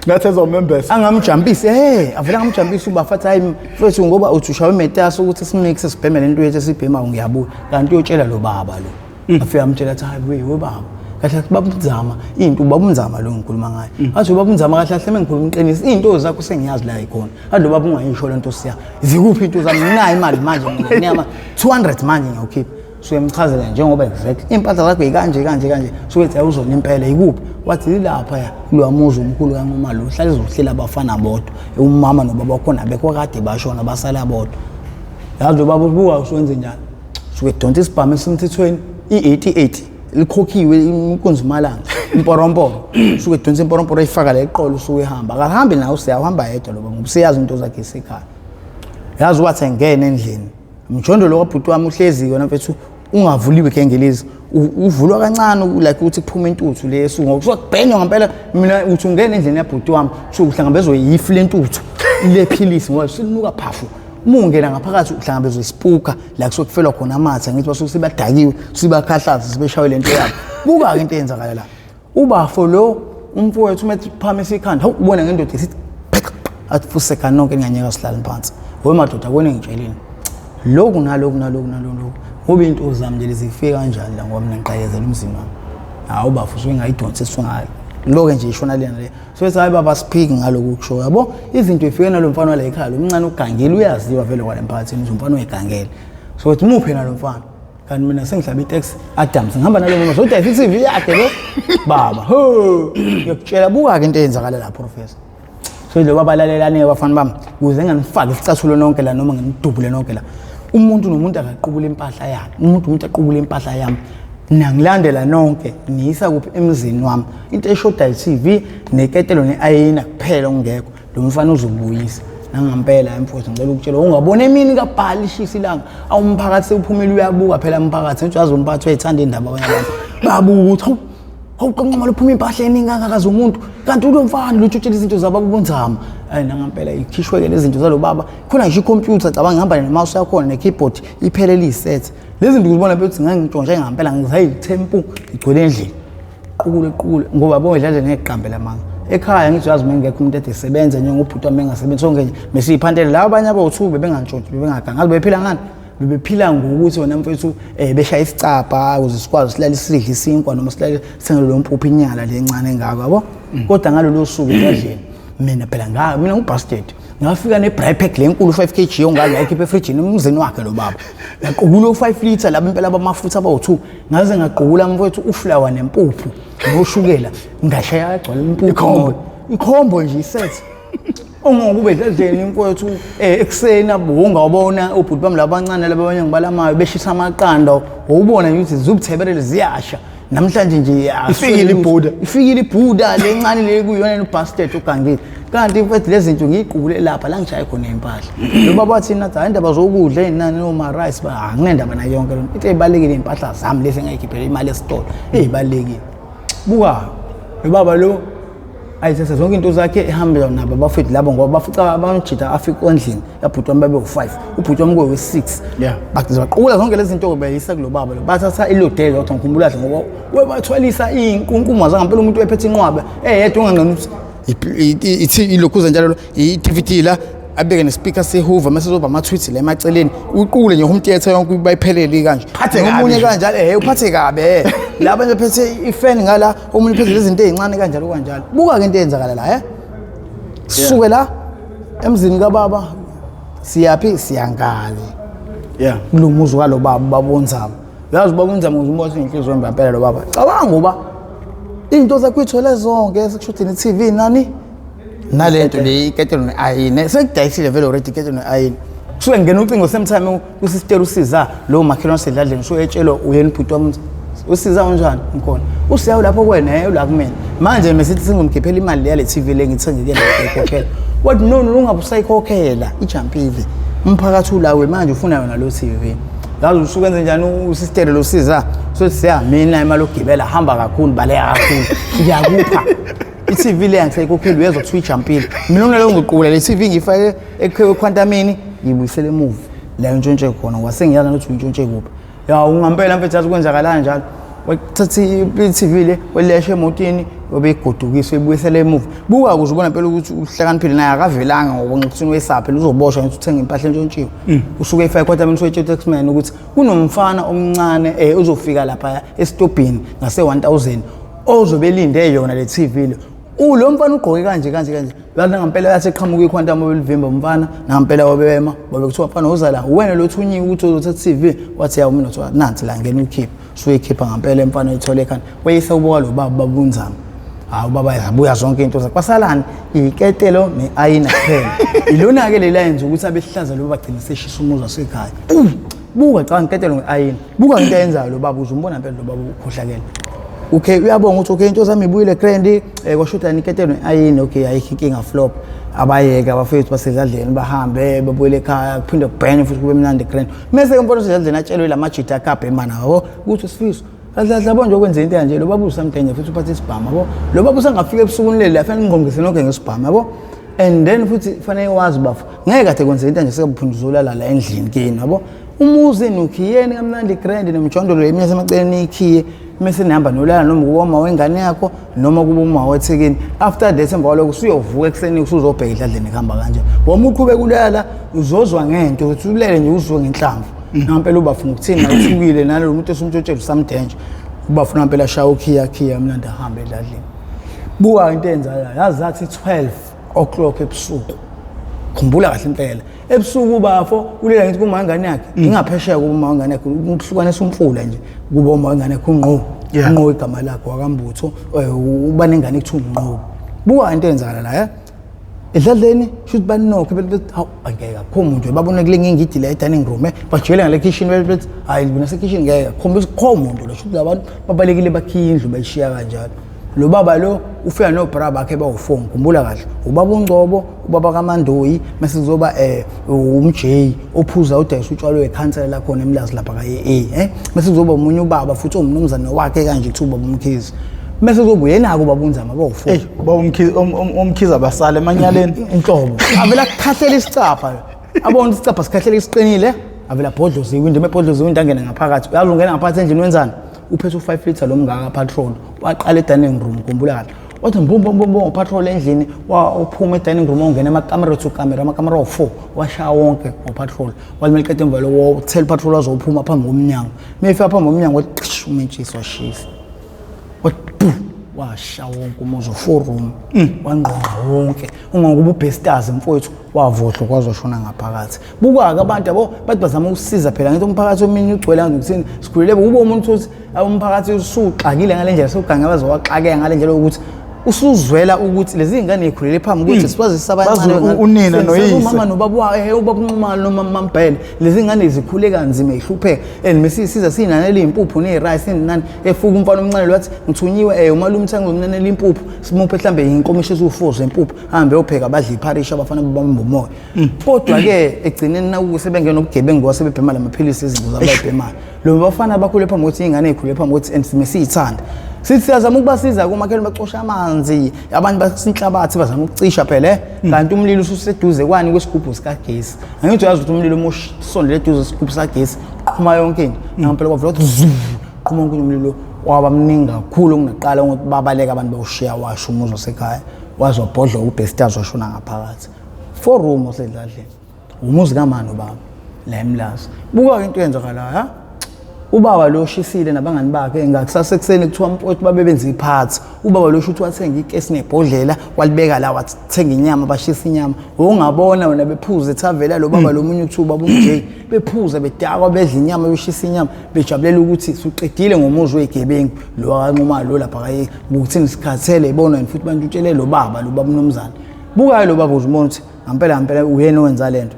Ngathi ezomembesa. Angamjampisi avela ngamjampisi uba fathi hayi mfethu ngoba uthi ushawe imetasi ukuthi simix sibheme lento yethu esibhemayo ngiyabuya. Kanti uyotshela lo baba lo. Afika amtshela athi hayi we baba. Kahle kahle baba uNzama into baba uNzama lo ngikhuluma ngaye. Athi baba uNzama kahle kahle mengikhuluma iqiniso into zakho sengiyazi la ikhona. Athi lo baba ungayisho lento siya. Zikuphi into zami nginayo imali manje nginika 200 manje ngiyokhipha. So uyamchazela njengoba exactly impahla zakho ikanje kanje kanje. So uthi awuzona impela ikuphi? Wathi ilapha ya kulowa muzi omkhulu kaNxumalo uhlale ezohlela abafana bodwa. Umama nobaba wakhona bekho kade bashona basala bodwa. Yazi lo baba ubuka usuwenze njani? Suke donsa isibhamu esimthethweni i-88 likhokhiwe inkunzi malanga imporomporo. Suke donsa imporomporo ayifaka la eqolo usuke ehamba. Akahambi nawe uSiya uhamba yedwa lo baba ngoba usiyazi into zakhe isekhaya. Yazi wathi engena endlini mjondolo kabhuti wami uhlezi yona mfethu ungavuliwe gengelezi uvulwa kancane like ukuthi kuphume intuthu le esuku ngoba kusuka kubhenywa ngempela. Mina uthi ungena endlini yabhuti wami kusuke uhlangabezwe yifu lentuthu le philisi ngoba silinuka phafu. Uma ungena ngaphakathi uhlangabezwe isipuka la kusuke kufelwa khona amathe ngithi basuke sebadakiwe sibakhahlaza sebeshawe lento yabo. Buka-ke into eyenzakala la. Ubafo lo umfowethu uma ethi phakamisa ikhanda hawu ubona ngendoda isithi athi fuseka nonke ninganyeka sihlale phansi. We madoda akone ngitsheleni lokhu naloku naloku naloku ngoba into zami nje lezifike kanjani la ngoba mina ngiqayezela umzini wami. Hawu bafo usuke ngayidonsa isungayo. Loke nje ishona lena le. So ethi hayi baba siphiki ngalokhu kusho yabo izinto ifike nalo mfana wala ekhaya lo mncane ugangile uyaziwa vele kwale mphakathini ukuthi umfana uyigangele. So ethi muphe nalo mfana. Kanti mina sengihlabe itaxi Adams ngihamba nalo mama sodayisa i-TV yakhe lo baba. Ho ngiyakutshela buka ke into eyenzakala la professor. So lo baba lalelani bafana bami ukuze nginganifaki isicathulo nonke la noma nginidubule nonke la. Umuntu nomuntu akaqubula impahla yakhe. Umuntu umuntu aqubula impahla yami. Nangilandela nonke niyisa kuphi emzini wami. Into eshoda i-TV neketelo ne-ayina kuphela okungekho. Lo mfana uzobuyisa. Nangampela mfowethu ngicela ukutshela ungabona emini kabhali ishisa ilanga awumphakathi sewuphumile uyabuka phela umphakathi ngithi uyazi umphakathi uyayithanda indaba abanye abantu babuka ukuthi hawu hawu qonqoma luphuma impahla eningi kangaka zomuntu kanti ulo mfana lutshutshela izinto zababa ubunzama ayi nangampela ikhishwe-ke lezi zinto zalo baba khona ngisho ikhompyutha cabanga ngihamba ne-mouse yakhona ne-keyboard iphelele iyiset lezi zinto uzibona bethi ngangintshontshe ngampela ngizayithempu igcwele endlini qukule qukule ngoba bonke ngeqambe lamanga ekhaya ngithi uyazi mengekho umuntu ede esebenza njengobhuti wami engasebenzi sonke nje mesiyiphantele laba abanye abawu-two bebengantshontshe bebengaganga ngazi bebephila ngani bebephila ngokuthi wena mfethu um beshaya isicabha ukuze sikwazi silale sidle isinkwa noma silale sithengele lo mpuphu inyala le encane engako yabo kodwa ngalolo suku edladleni mina phela nga mina ngubastard ngafika ne-braai pack le enkulu 5 kg ongazi ayikhipha efrijini emzini wakhe lo baba ngaqukula u-5 litre laba impela bamafutha abawu-2 ngaze ngaqukula mfowethu uflawa nempuphu noshukela ngashaya agcwala impuphu ikhombo nje iset ongokube edladleni mfowethu ekuseni ungawubona ubhuti bami laba abancane laba abanye ngibalamayo beshisa amaqanda wawubona nje ukuthi ziwubutheberele ziyasha namhlanje nje Ifikile ibhuda. Ifikile ibhuda le ncane le kuyona no-bastard ogangile kanti mfethu lezi zinto ngiyiqukule lapha la ngishaye khona impahla lo baba wathi nathi hayi indaba zokudla ey'nani noma-rice ba anginendaba nayo yonke lento into ey'balulekile iy'mpahla zami lezi engayikhiphela imali esitolo ey'balulekile buka lo baba lo ayithatha zonke into zakhe ehambe nabo abafethu labo ngoba bafica abamjita afika ondlini yabhuti wami babe u-5 ubhuti wami kuwe-6 baqukula zonke lezi zinto bayisa kulo baba lo bathatha ilode lodwa ngikhumbula kahle ngoba webathwalisa iy'nkunkuma zangampela umuntu wephethe inqwaba eyedwa unganqeni ukuthi ithi ilokhuza njalo i-DVD la abeke nespeaker sehoover mase zoba ama-tweets la emaceleni uqule nje home theatre yonke bayiphelele kanje omunye kanjalo uphathe kabi laba nje phethe ifan ngala omunye phethe izinto ezincane kanjalo kanjalo buka ke into eyenzakala la sisuke la emzini kababa siyaphi siyangale yeah kulo muzi walo baba babonzama uyazi ubaba unzama ukuze umbone inhliziyo embi ngempela lo baba cabanga ngoba into zakho uyithole zonke sekushodini i-TV nani nalento le iketelo ne-ayini sekudayisile vele already iketelo ne-ayini kusuke ngena ucingo same time usistela usiza lowo makhelwane osedladleni usuke etshelwa uyena ubhuti wami usiza unjani ngikhona usiya ulapho kwena ula kumina manje mesithi singomkhiphela imali yale TV le ngithenge kuyena ngiyikhokhela wathi no no ungabe usayikhokhela ijampile umphakathi ulawe manje ufuna yona lo TV ngazi usuke enze njani usistele lo siza so siya mina imali yokugibela hamba kakhulu baleka kakhulu ngiyakupha i-TV le angisayikhokheli uyezwa kuthiwa ijampile mina unalo ngiqula le TV ngiyifake ekhwantamini ngiyibuyisele emuva la intshontshe khona ngoba sengiyazi ukuthi uyintshontshe kuphi ya ungampela mfethu yazi kwenzakalani njalo wathatha i-TV le welesha emotini yobe igodukisa uyibuyisele emuva buka ukuze ubona impela ukuthi uhlakaniphile naye akavelanga ngoba ngikuthini wesaphi uzoboshwa ngithi uthenga impahla entshontshiwe usuke efake ekhwantamini usuke etshela taxman ukuthi kunomfana omncane uzofika lapha esitobhini ngase 1000 ozobe elinde yona le TV le ulo mfana ugqoke kanje kanje kanje yazi ngampela yathi eqhamuka ikhwantamu belivimba umfana ngampela wabema babe kuthiwa mfana uza la wena lo thunyiwe ukuthi uzothatha TV wathi yawu mina kuthiwa nansi la ngena ukhipha usuyikhipha ngampela emfana uyithole ekhanda weyisa ubuka lo baba babunzama hawu baba yabuya zonke into zakhe kwasalani iketelo ne-ayina kuphela ilona-ke le layenza ukuthi abehlaza lo bagcina seshisa umuzi wasekhaya buka cha ngiketelo nge-ayina buka into ayenzayo lo baba uze umbona mpela lo baba ukhohlakele okay uyabonga ukuthi okay into zami ibuyile grand kwashoda niketelo ne-ayini okay ayikho inkinga flop abayeke abafethu basedladleni bahambe babuyele ekhaya kuphinde kubhene futhi kube mnandi grand mese-ke mfana osedladleni atshelwe la majita akabhe mana yabo ukuthi usifiso kahle kahle yabo nje okwenza into kanje lo baba usamdenye futhi uphathe isibhamu yabo lo baba usangafika ebusuku leli afanele ngingqongise nonke ngesibhamu yabo and then futhi fanele wazi bafo ngeke kade kwenze into nje sekabuphinde uzolala la endlini kini yabo umuzi nukhiyeni kamnandi grand nomjondolo eminye semaceleni niyikhiye mese nihamba nolala noma kuba uma wengane yakho noma kuba uma wethekeni after that emva kwalokho usuyovuka ekuseni usuzobheka edladleni kuhamba kanje woma uqhubeka ulala uzozwa ngento ukuthi ulele nje uzwe ngenhlamvu ngampela ubafuna ukuthini uthukile nalo muntu esumtshotshela usamdenje ubafuna ngempela shaya ukhiya khiya mnandi ahambe edladleni. Buka into eyenzakalayo, yazi zathi 12 o'clock ebusuku, khumbula kahle impela, ebusuku ubafo ulela ngithi kuma ingane yakhe, ingaphesheya kuba uma ingane yakhe, ukuhlukanisa umfula nje kuba uma ingane yakhe unqo. Unqo igama lakhe wakambutho, uba nengane ekuthiwa unqo. Buka into eyenzakala la, edladleni shuthi banokhe bethi hawu, angeke akukho muntu, babona kulenye ingidi la e-dining room, bajikele ngale kitchen, bethi hayi mina sekitchen ngeke akukho kho muntu la, shuthi labantu babalekile bakhiya indlu bayishiya kanjalo. Lo baba lo ufika nobra bakhe bawu-4, ngikhumbula kahle, ubaba uNgcobo, ubaba kaMandoyi, mase kuzoba umJ ophuza udayisa utshwala wekhansela lakhona eMlazi lapha ka-AA, mase kuzoba omunye ubaba futhi owumnumzane wakhe kanje kuthiwa ubaba uMkhize, mase kuzoba uyenako ubaba uNzama, bawu-4. Ey, baba uMkhize, uMkhize abasale emanyaleni. Inhlobo avela kukhahlela isicapha, abona isicapha sikhahlela isiqinile, avela bhodloza iwindi, emebhodloza iwindi angene ngaphakathi. Uyazi ungena ngaphakathi endlini wenzani? Uphethe u-5 litre lo mngaka petrol, waqala e-dining room, khumbula kahle, wathi mbum bum bum bum petrol endlini, uphuma e-dining room wangena emakamera to kamera, amakamera awu-4 washaya wonke ngopetrol, walimele qeda emva lokho wathela petrol wazophuma phambi komnyango. Mayefika phambi komnyango wathi qhish, umentshisi washisa, wathi bu, washa wonke umuzi, 4 room, wangqongqa wonke, ungokuba ubestars mfowethu wavohlo kwazoshona ngaphakathi. Buka-ke abantu yabo bathi bazama ukusiza phela, ngithi umphakathi ominye ugcwele ngathi ukuthini, sikhulele kube umuntu uthi umphakathi usuxakile ngale ndlela, sewugange baze waxakeka ngale ndlela yokuthi usuzwela ukuthi lezi ngane zikhulele phambi ukuthi sibazi Bazi unina noyise. Umama nobaba wa ubaba uNxumalo noma Mambhele, lezi ngane zikhule kanzima ihlupheka, and mesisiza sinanela impuphu nerice nani, efuka umfana omncane lwathi ngithunyiwe, umalume uthi ngizomnanela impuphu, simuphe mhlambe inkomishi eziwu4 zempuphu, ahambe yopheka badla ipharishi abafana babamba umoya. Kodwa ke egcineni naku sebengena ubugebengu ngoba sebebhema lamaphilisi, izinto zabayibhemayo lo bafana bakhule phambi kokuthi ingane ikhule phambi kokuthi, and sime siyithanda sithi siyazama ukubasiza komakhelwane, bacosha amanzi, abantu basinhlabathi bazama ukucisha phela, kanti umlilo ususeduze kwani kwesigubhu sikagesi. Angithi uyazi ukuthi umlilo uma usondele eduze kwesigubhu sikagesi qhuma yonke into. Ngempela kwavela ukuthi zu, qhuma yonke into, umlilo waba mningi kakhulu kunaqala ukuthi babaleka abantu, bawushiya washo umuzi wasekhaya, waze wabhodloka ubestars washona ngaphakathi. 4 room osedladleni, umuzi kamani ubaba la eMlazi. Buka into eyenzakalayo, ha, ubaba lo shisile nabangani bakhe ngakusasa ekuseni, kuthiwa mfowethu babe benza iphathi, ubaba lo shuthi wathenga ikesi nebhodlela walibeka la, wathenga inyama, bashisa inyama, ungabona wena bephuza ethavela lo baba lo munye kuthiwa ubaba uMJ, bephuza bedakwa bedla inyama beshisa inyama bejabulela ukuthi suqedile ngomuzi wezigebengu lo akanquma lo lapha kaye ukuthini sikhathele ibona yena futhi bantu utshele lo baba lo baba umnumzane. Bukayo lo baba uzubona ukuthi ngampela ngampela uyena owenza lento.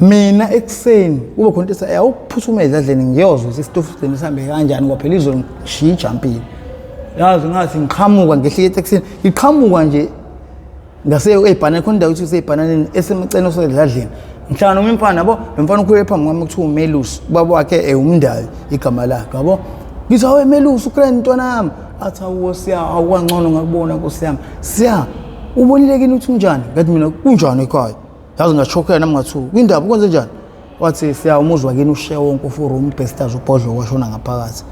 Mina ekuseni kube khona into ethi awuphuthume edladleni ngiyozwa ukuthi isitofu sigcine sihambe kanjani, ngoba phela izolo ngishiye ijampile. Yazi ngathi ngiqhamuka ngehlike etekisini, ngiqhamuka nje ngase ey'bhaneni, khona indawo ethi usey'bhananeni esemaceni osedladleni, ngihlangana nomunye umfana yabo, lo mfana ukhulele phambi kwami kuthiwa uMelusi, ubaba wakhe umndayi igama lakhe yabo. Ngithi awe Melusi, ukreni ntwana yami, athi awu siya, awukangcono ngakubona nkosi yami, siya ubonile kini ukuthi unjani? Ngathi mina kunjani ekhaya, yazi ngachokhela nami ngathuka kwindaba kwenze njani. Wathi siya umuzi wakini ushiye wonke ufuru umbestars ubhodlo washona ngaphakathi.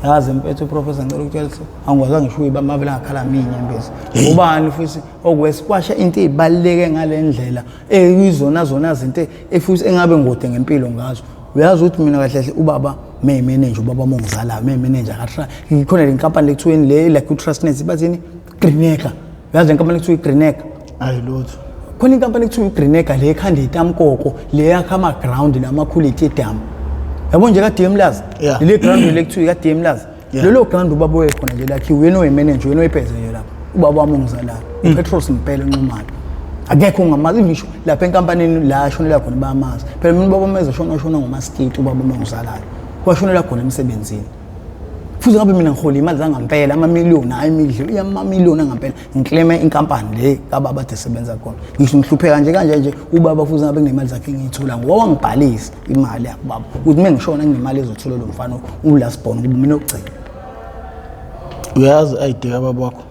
Yazi mfethu uprofessor, ngicela ukutshela ukuthi angikwazanga ngisho uyibamba, avele ngakhala minyembezi. Ubani futhi okwesikwasha into ezibaluleke ngale ndlela eyizona zona zinto efuthi engabe ngode ngempilo ngazo. Uyazi ukuthi mina kahle kahle ubaba mayi manager, ubaba mongizalayo mayi manager kahle, khona le nkampani lekuthiweni le like uTrustnet bathini, Greenacre. Uyazi le nkampani ekuthiwa iGreenacre? Hayi lutho. Khona inkampani ekuthiwa iGreenacre le ekhanda itamkoko, le yakha ama-ground lamakhulu etedam yabo nje ka-DM Lazi. Leli ground le kuthiwa ika-DM Lazi. Lelo ground ubaba oyekhona nje lakhiwe, uyena oyi-manager, uyena oyiphethe nje lapho, ubaba wami ongizalayo uPetros Mpele Nxumalo, akekho ongamazi ngisho lapha enkampanini la ashonela khona bayamazi phela. Mina ubaba meze shona, shona ngomaskiti ubaba wami ongizalayo, washonela khona emsebenzini futhi ngabe mina ngihola imali zangampela, amamiliyoni, hhayi imidlo, amamiliyoni angampela, ngikleme inkampani le kababa ade sebenza khona, ngisho ngihlupheka nje kanje nje ubaba futhi ngabe kunemali zakhe engiyithola ngoba wangibhalisa imali yakhe ubaba ukuthi uma ngishona kunemali ezothola lo mfana u-last born kuba mina okugcina. Uyazi ID kababa wakho?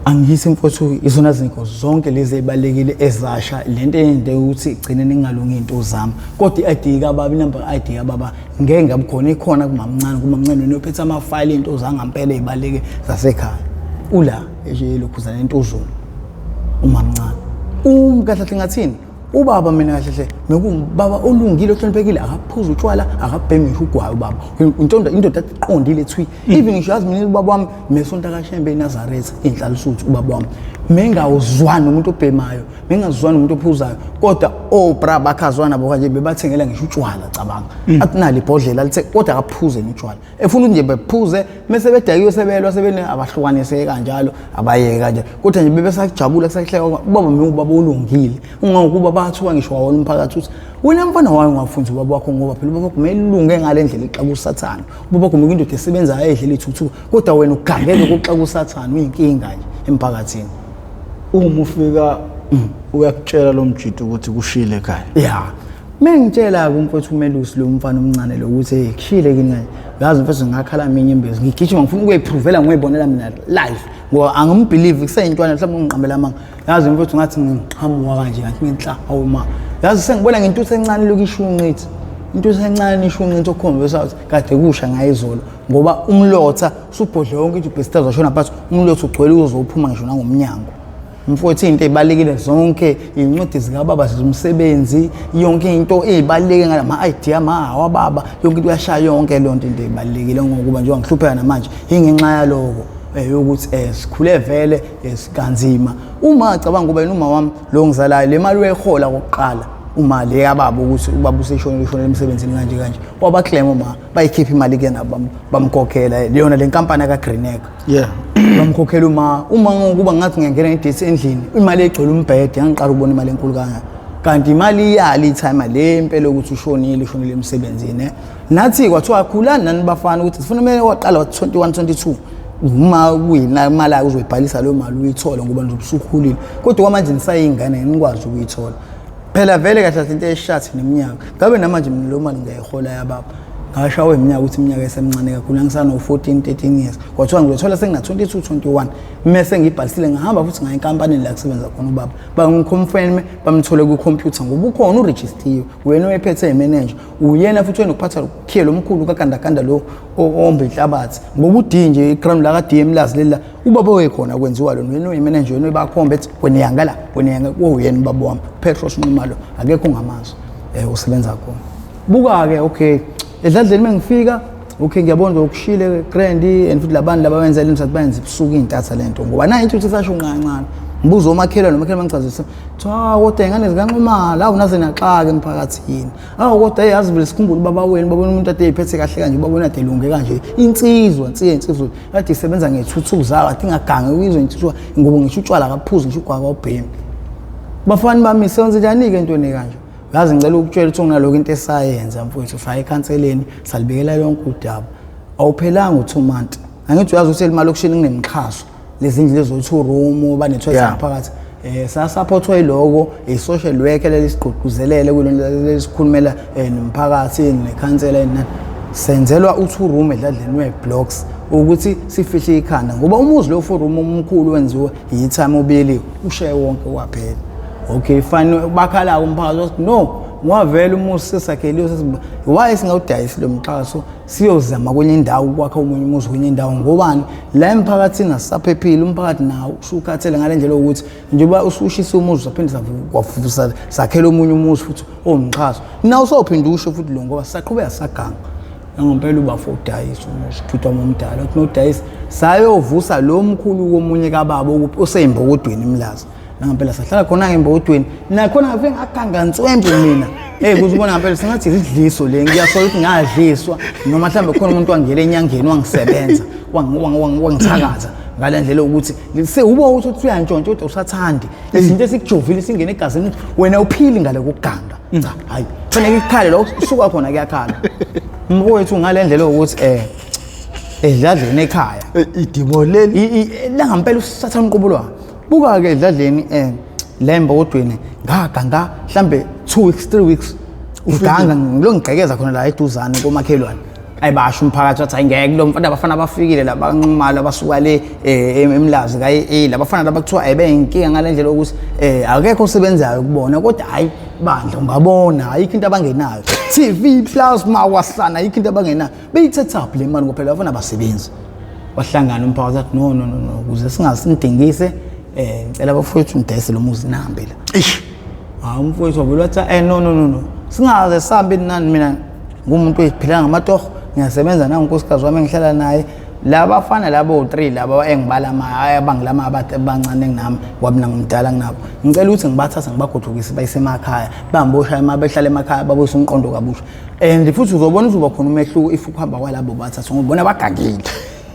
Angithi mfowethu izona zinto zonke lezi ezibalekile ezasha lento eyende ukuthi igcine ningalungi into zami, kodwa i-ID kababa, inamba i-ID kababa ngeke ngabe khona, ikhona kumamncane, kumamncane wena ophethe amafayili into zangampela ezibaleke zasekhaya, ula elokhuzana entuzulu umamncane kahle kahle ngathini. Ubaba mina kahle hle bekuwubaba olungile ohloniphekile, akaphuza utshwala, akabhemi ngisho ugwayi ubaba. Intondo indoda eqondile thwi. Even ngisho yazi mina ubaba wami mesonto kaShembe eNazaretha inhlalisuthi ubaba wami. Mengawuzwani nomuntu obhemayo, mengazwani nomuntu ophuzayo, kodwa obra bakhazwana bo kanje bebathengela ngisho utshwala cabanga. Athi nali ibhodlela lithe kodwa akaphuze utshwala. Efuna ukuthi nje bephuze mese bedakiwe sebelwa sebene abahlukanise kanjalo abayeke kanje, kodwa nje bebesajabula kusahleka. Ubaba mina ubaba olungile, ungangokuba bathuka ngisho wawona umphakathi uthi wena mfana wayo ungafundi ubaba wakho, ngoba phela ubaba wakho kumele ulunge ngale ndlela ixaka usathane. Ubaba wakho kumele indoda esebenzayo edlela ithuthuka, kodwa wena ugangele ukuxaka usathane, uyinkinga nje emphakathini. Uma ufika uyakutshela lo mjito ukuthi kushile ekhaya? Ya, mengitshela-ke umfowethu uMelusi lo mfana omncane lo ukuthi hey kushile kini kanje, yazi mfethu ngakhala mina imbezi ngigijima ngifuna ukuyiphrovela ngoyibonela mina live, ngoba angimbelieve kuseyintwana mhlawumbe ungiqambela amanga. Yazi mfethu ngathi ngiqhamuka kanje ngathi ngenhla awu ma, yazi sengibona ngentuthu encane lokhu ishunqithi, intuthu encane ishunqithi okukhombisa ukuthi kade kusha ngayizolo, ngoba umlotha usubhodle yonke into ubhesitazi washona phansi, umlotha ugcwele uzophuma ngisho nangomnyango. Mfowethu into ey'balulekile zonke iy'ncwadi zikababa zomsebenzi, yonke into ey'baluleke ngalama-ID amahawa baba, yonke into uyashaya yonke leyo nto, into ey'balulekile ngokuba njengoba ngihlupheka namanje ingenxa yaloko yokuthi sikhule vele sikanzima. Uma cabanga ngoba yena uma wami lo ngizalayo le mali uyayihola kokuqala uma le yababa ukuthi ubaba useshonile ushonele emsebenzini kanje kanje, wabaklema uma bayikhipha imali kuyena bamkhokhela yona le nkampani kaGreenacre. Bamkhokhela uma ngokuba ngathi ngiyangena ngedesi endlini imali egcwele umbhede, ngangiqala ukubona imali enkulu kangaka, kanti imali iyali itimer le impela ukuthi ushonile ushonile emsebenzini. Nathi kwathiwa khulani nani bafana ukuthi sifuna kumele waqala wa 21 22 uma kuyina imali yakho uzoyibhalisa leyo mali uyithole ngoba nje usukhulile, kodwa kwamanje nisayingane ngikwazi ukuyithola phela vele kahle kahle into eshathi neminyaka ngabe namanje mina leyo mali ngiyayihola yababa. Ngashawa iminyaka ukuthi iminyaka esemncane kakhulu, ngangisano 14 13 years, kwathiwa ngizothola sengina 22 21 mese ngibhalisile. Ngihamba futhi ngaya enkampanini la kusebenza khona ubaba, bangiconfirm bamthole ku-computer ngoba ukhona urejistiwe, wena oyephethe imanager uyena futhi wena ukuphatha ukhiye lo mkhulu kagandaganda lo omba inhlabathi ngoba uD nje iground la ka-D emlazi leli la ubaba oyekhona kwenziwa lona, wena oyimanager wena oyibakhomba ethi wena yanga la wena yanga kuwuyena ubaba wami Petros Nxumalo, akekho ongamazi usebenza khona. Buka-ke okay edladleni mengifika okay ngiyabona nje ukushile grand and futhi labantu laba benza le msathi bayenza ebusuku iy'ntatha le nto ngoba nayo intuthu isasho nqancane. Ngibuza omakhelwane, omakhelwane bangichazisa kuthiwa kodwa iy'ngane zikaNxumalo awu naze naxaka emphakathini, awu kodwa hey yazi vele sikhumbule ubaba wenu, babona umuntu ade ey'phethe kahle kanje, babona ade elunge kanje, insizwa nsiye insizwa kade isebenza ngethuthuku zayo ade ingagange kuyizwe intuthuka ngoba ngisho utshwala akaphuzi ngisho ugwaka ubhemi. Bafani bami senze njani-ke entweni kanje? Yazi ngicela ukutshela ukuthi unalokho into esayenza mfowethu, saya ekhanseleni salibikela yonke udaba, awuphelanga u-2 months. Angithi uyazi ukuthi emalokishini kunemixhaso lezindlu lezo-two room bane-toilet ngaphakathi, sasaphothwa yiloko i-social worker lelisigqugquzelele kulona lesikhulumela nomphakathi nekhansela nani, senzelwa u-two room edladleni we-blocks ukuthi sifihle ikhanda ngoba umuzi lo four room omkhulu wenziwe yi-time obiyeliwe ushaye wonke waphela. Okay fine, bakhala umphakathi wathi no ngwavela umuzi sesakheliwe why singawudayisi lo mxhaso siyozama kwenye indawo ukwakha omunye umuzi kwenye indawo, ngobani la emphakathini asisaphephile, umphakathi nawo usukhathele ngale ndlela yokuthi njengoba usushisa umuzi usaphinde wavusa sakhela omunye umuzi futhi owumxhaso nawo usawuphinda usho futhi lo ngoba sisaqhubeka saganga. Nangempela ubafo udayisa umuzi futhi wamomdala uthi nodayisa sayovusa lo mkhulu komunye kababa oseyimbokodweni imlazi. Nangempela sahlala khona-ke embokodweni nakhona ngafike ngaganga nswempu mina. Hey kuze ubona ngempela sengathi isidliso le, ngiyasola ukuthi ngadliswa noma mhlawumbe khona umuntu wangena enyangeni wangisebenza wangithakatha ngale ndlela yokuthi sewubo ukuthi uyantshontsha kodwa usathandi izinto esikujovile singene egazini ukuthi wena uphili ngale kokuganga. Cha hayi fanele ikhale lo usuka khona kuyakhala mfowethu ngale ndlela yokuthi edladleni ekhaya idimo leli la ngempela usathana umqubulwane. Buka-ke edladleni la embokodweni ngaganga mhlambe 2 weeks 3 weeks ngiganga ngilo ngigqekeza khona la eduzane komakhelwane. Ayi basho umphakathi wathi hayi ngeke lo mfana abafana abafikile la banqumalo abasuka le emlazi kaye labafana laba kuthiwa ayibeyinkinga ngale ndlela yokuthi akekho osebenzayo kubona, kodwa hayi bandla ungabona ayikho into abangenayo, TV plasma wasana ayikho into abangenayo, beyithetha up le mali ngoba phela abafana abasebenzi. Wahlangana umphakathi wathi no no no no ukuze singasinidingise ngicela abafowethu ngidayise lo muzi nihambe la. Eish. Hayi, umfowethu wabula wathi, no, no, no, no, singaze sihambe nani. Mina ngumuntu oyiphila ngamatoho, ngiyasebenza nangunkosikazi wami engihlala naye. Laba fana labo 3 laba engibala abangilama abancane kunami, ngoba mina ngimdala kunabo, ngicela ukuthi ngibathathe ngibagodukise bayise emakhaya, bambosha ema behlala emakhaya, babuyise umqondo kabusha. And futhi uzobona uzoba khona umehluko if ukuhamba kwalabo bathatha, ngoba bona bagangile,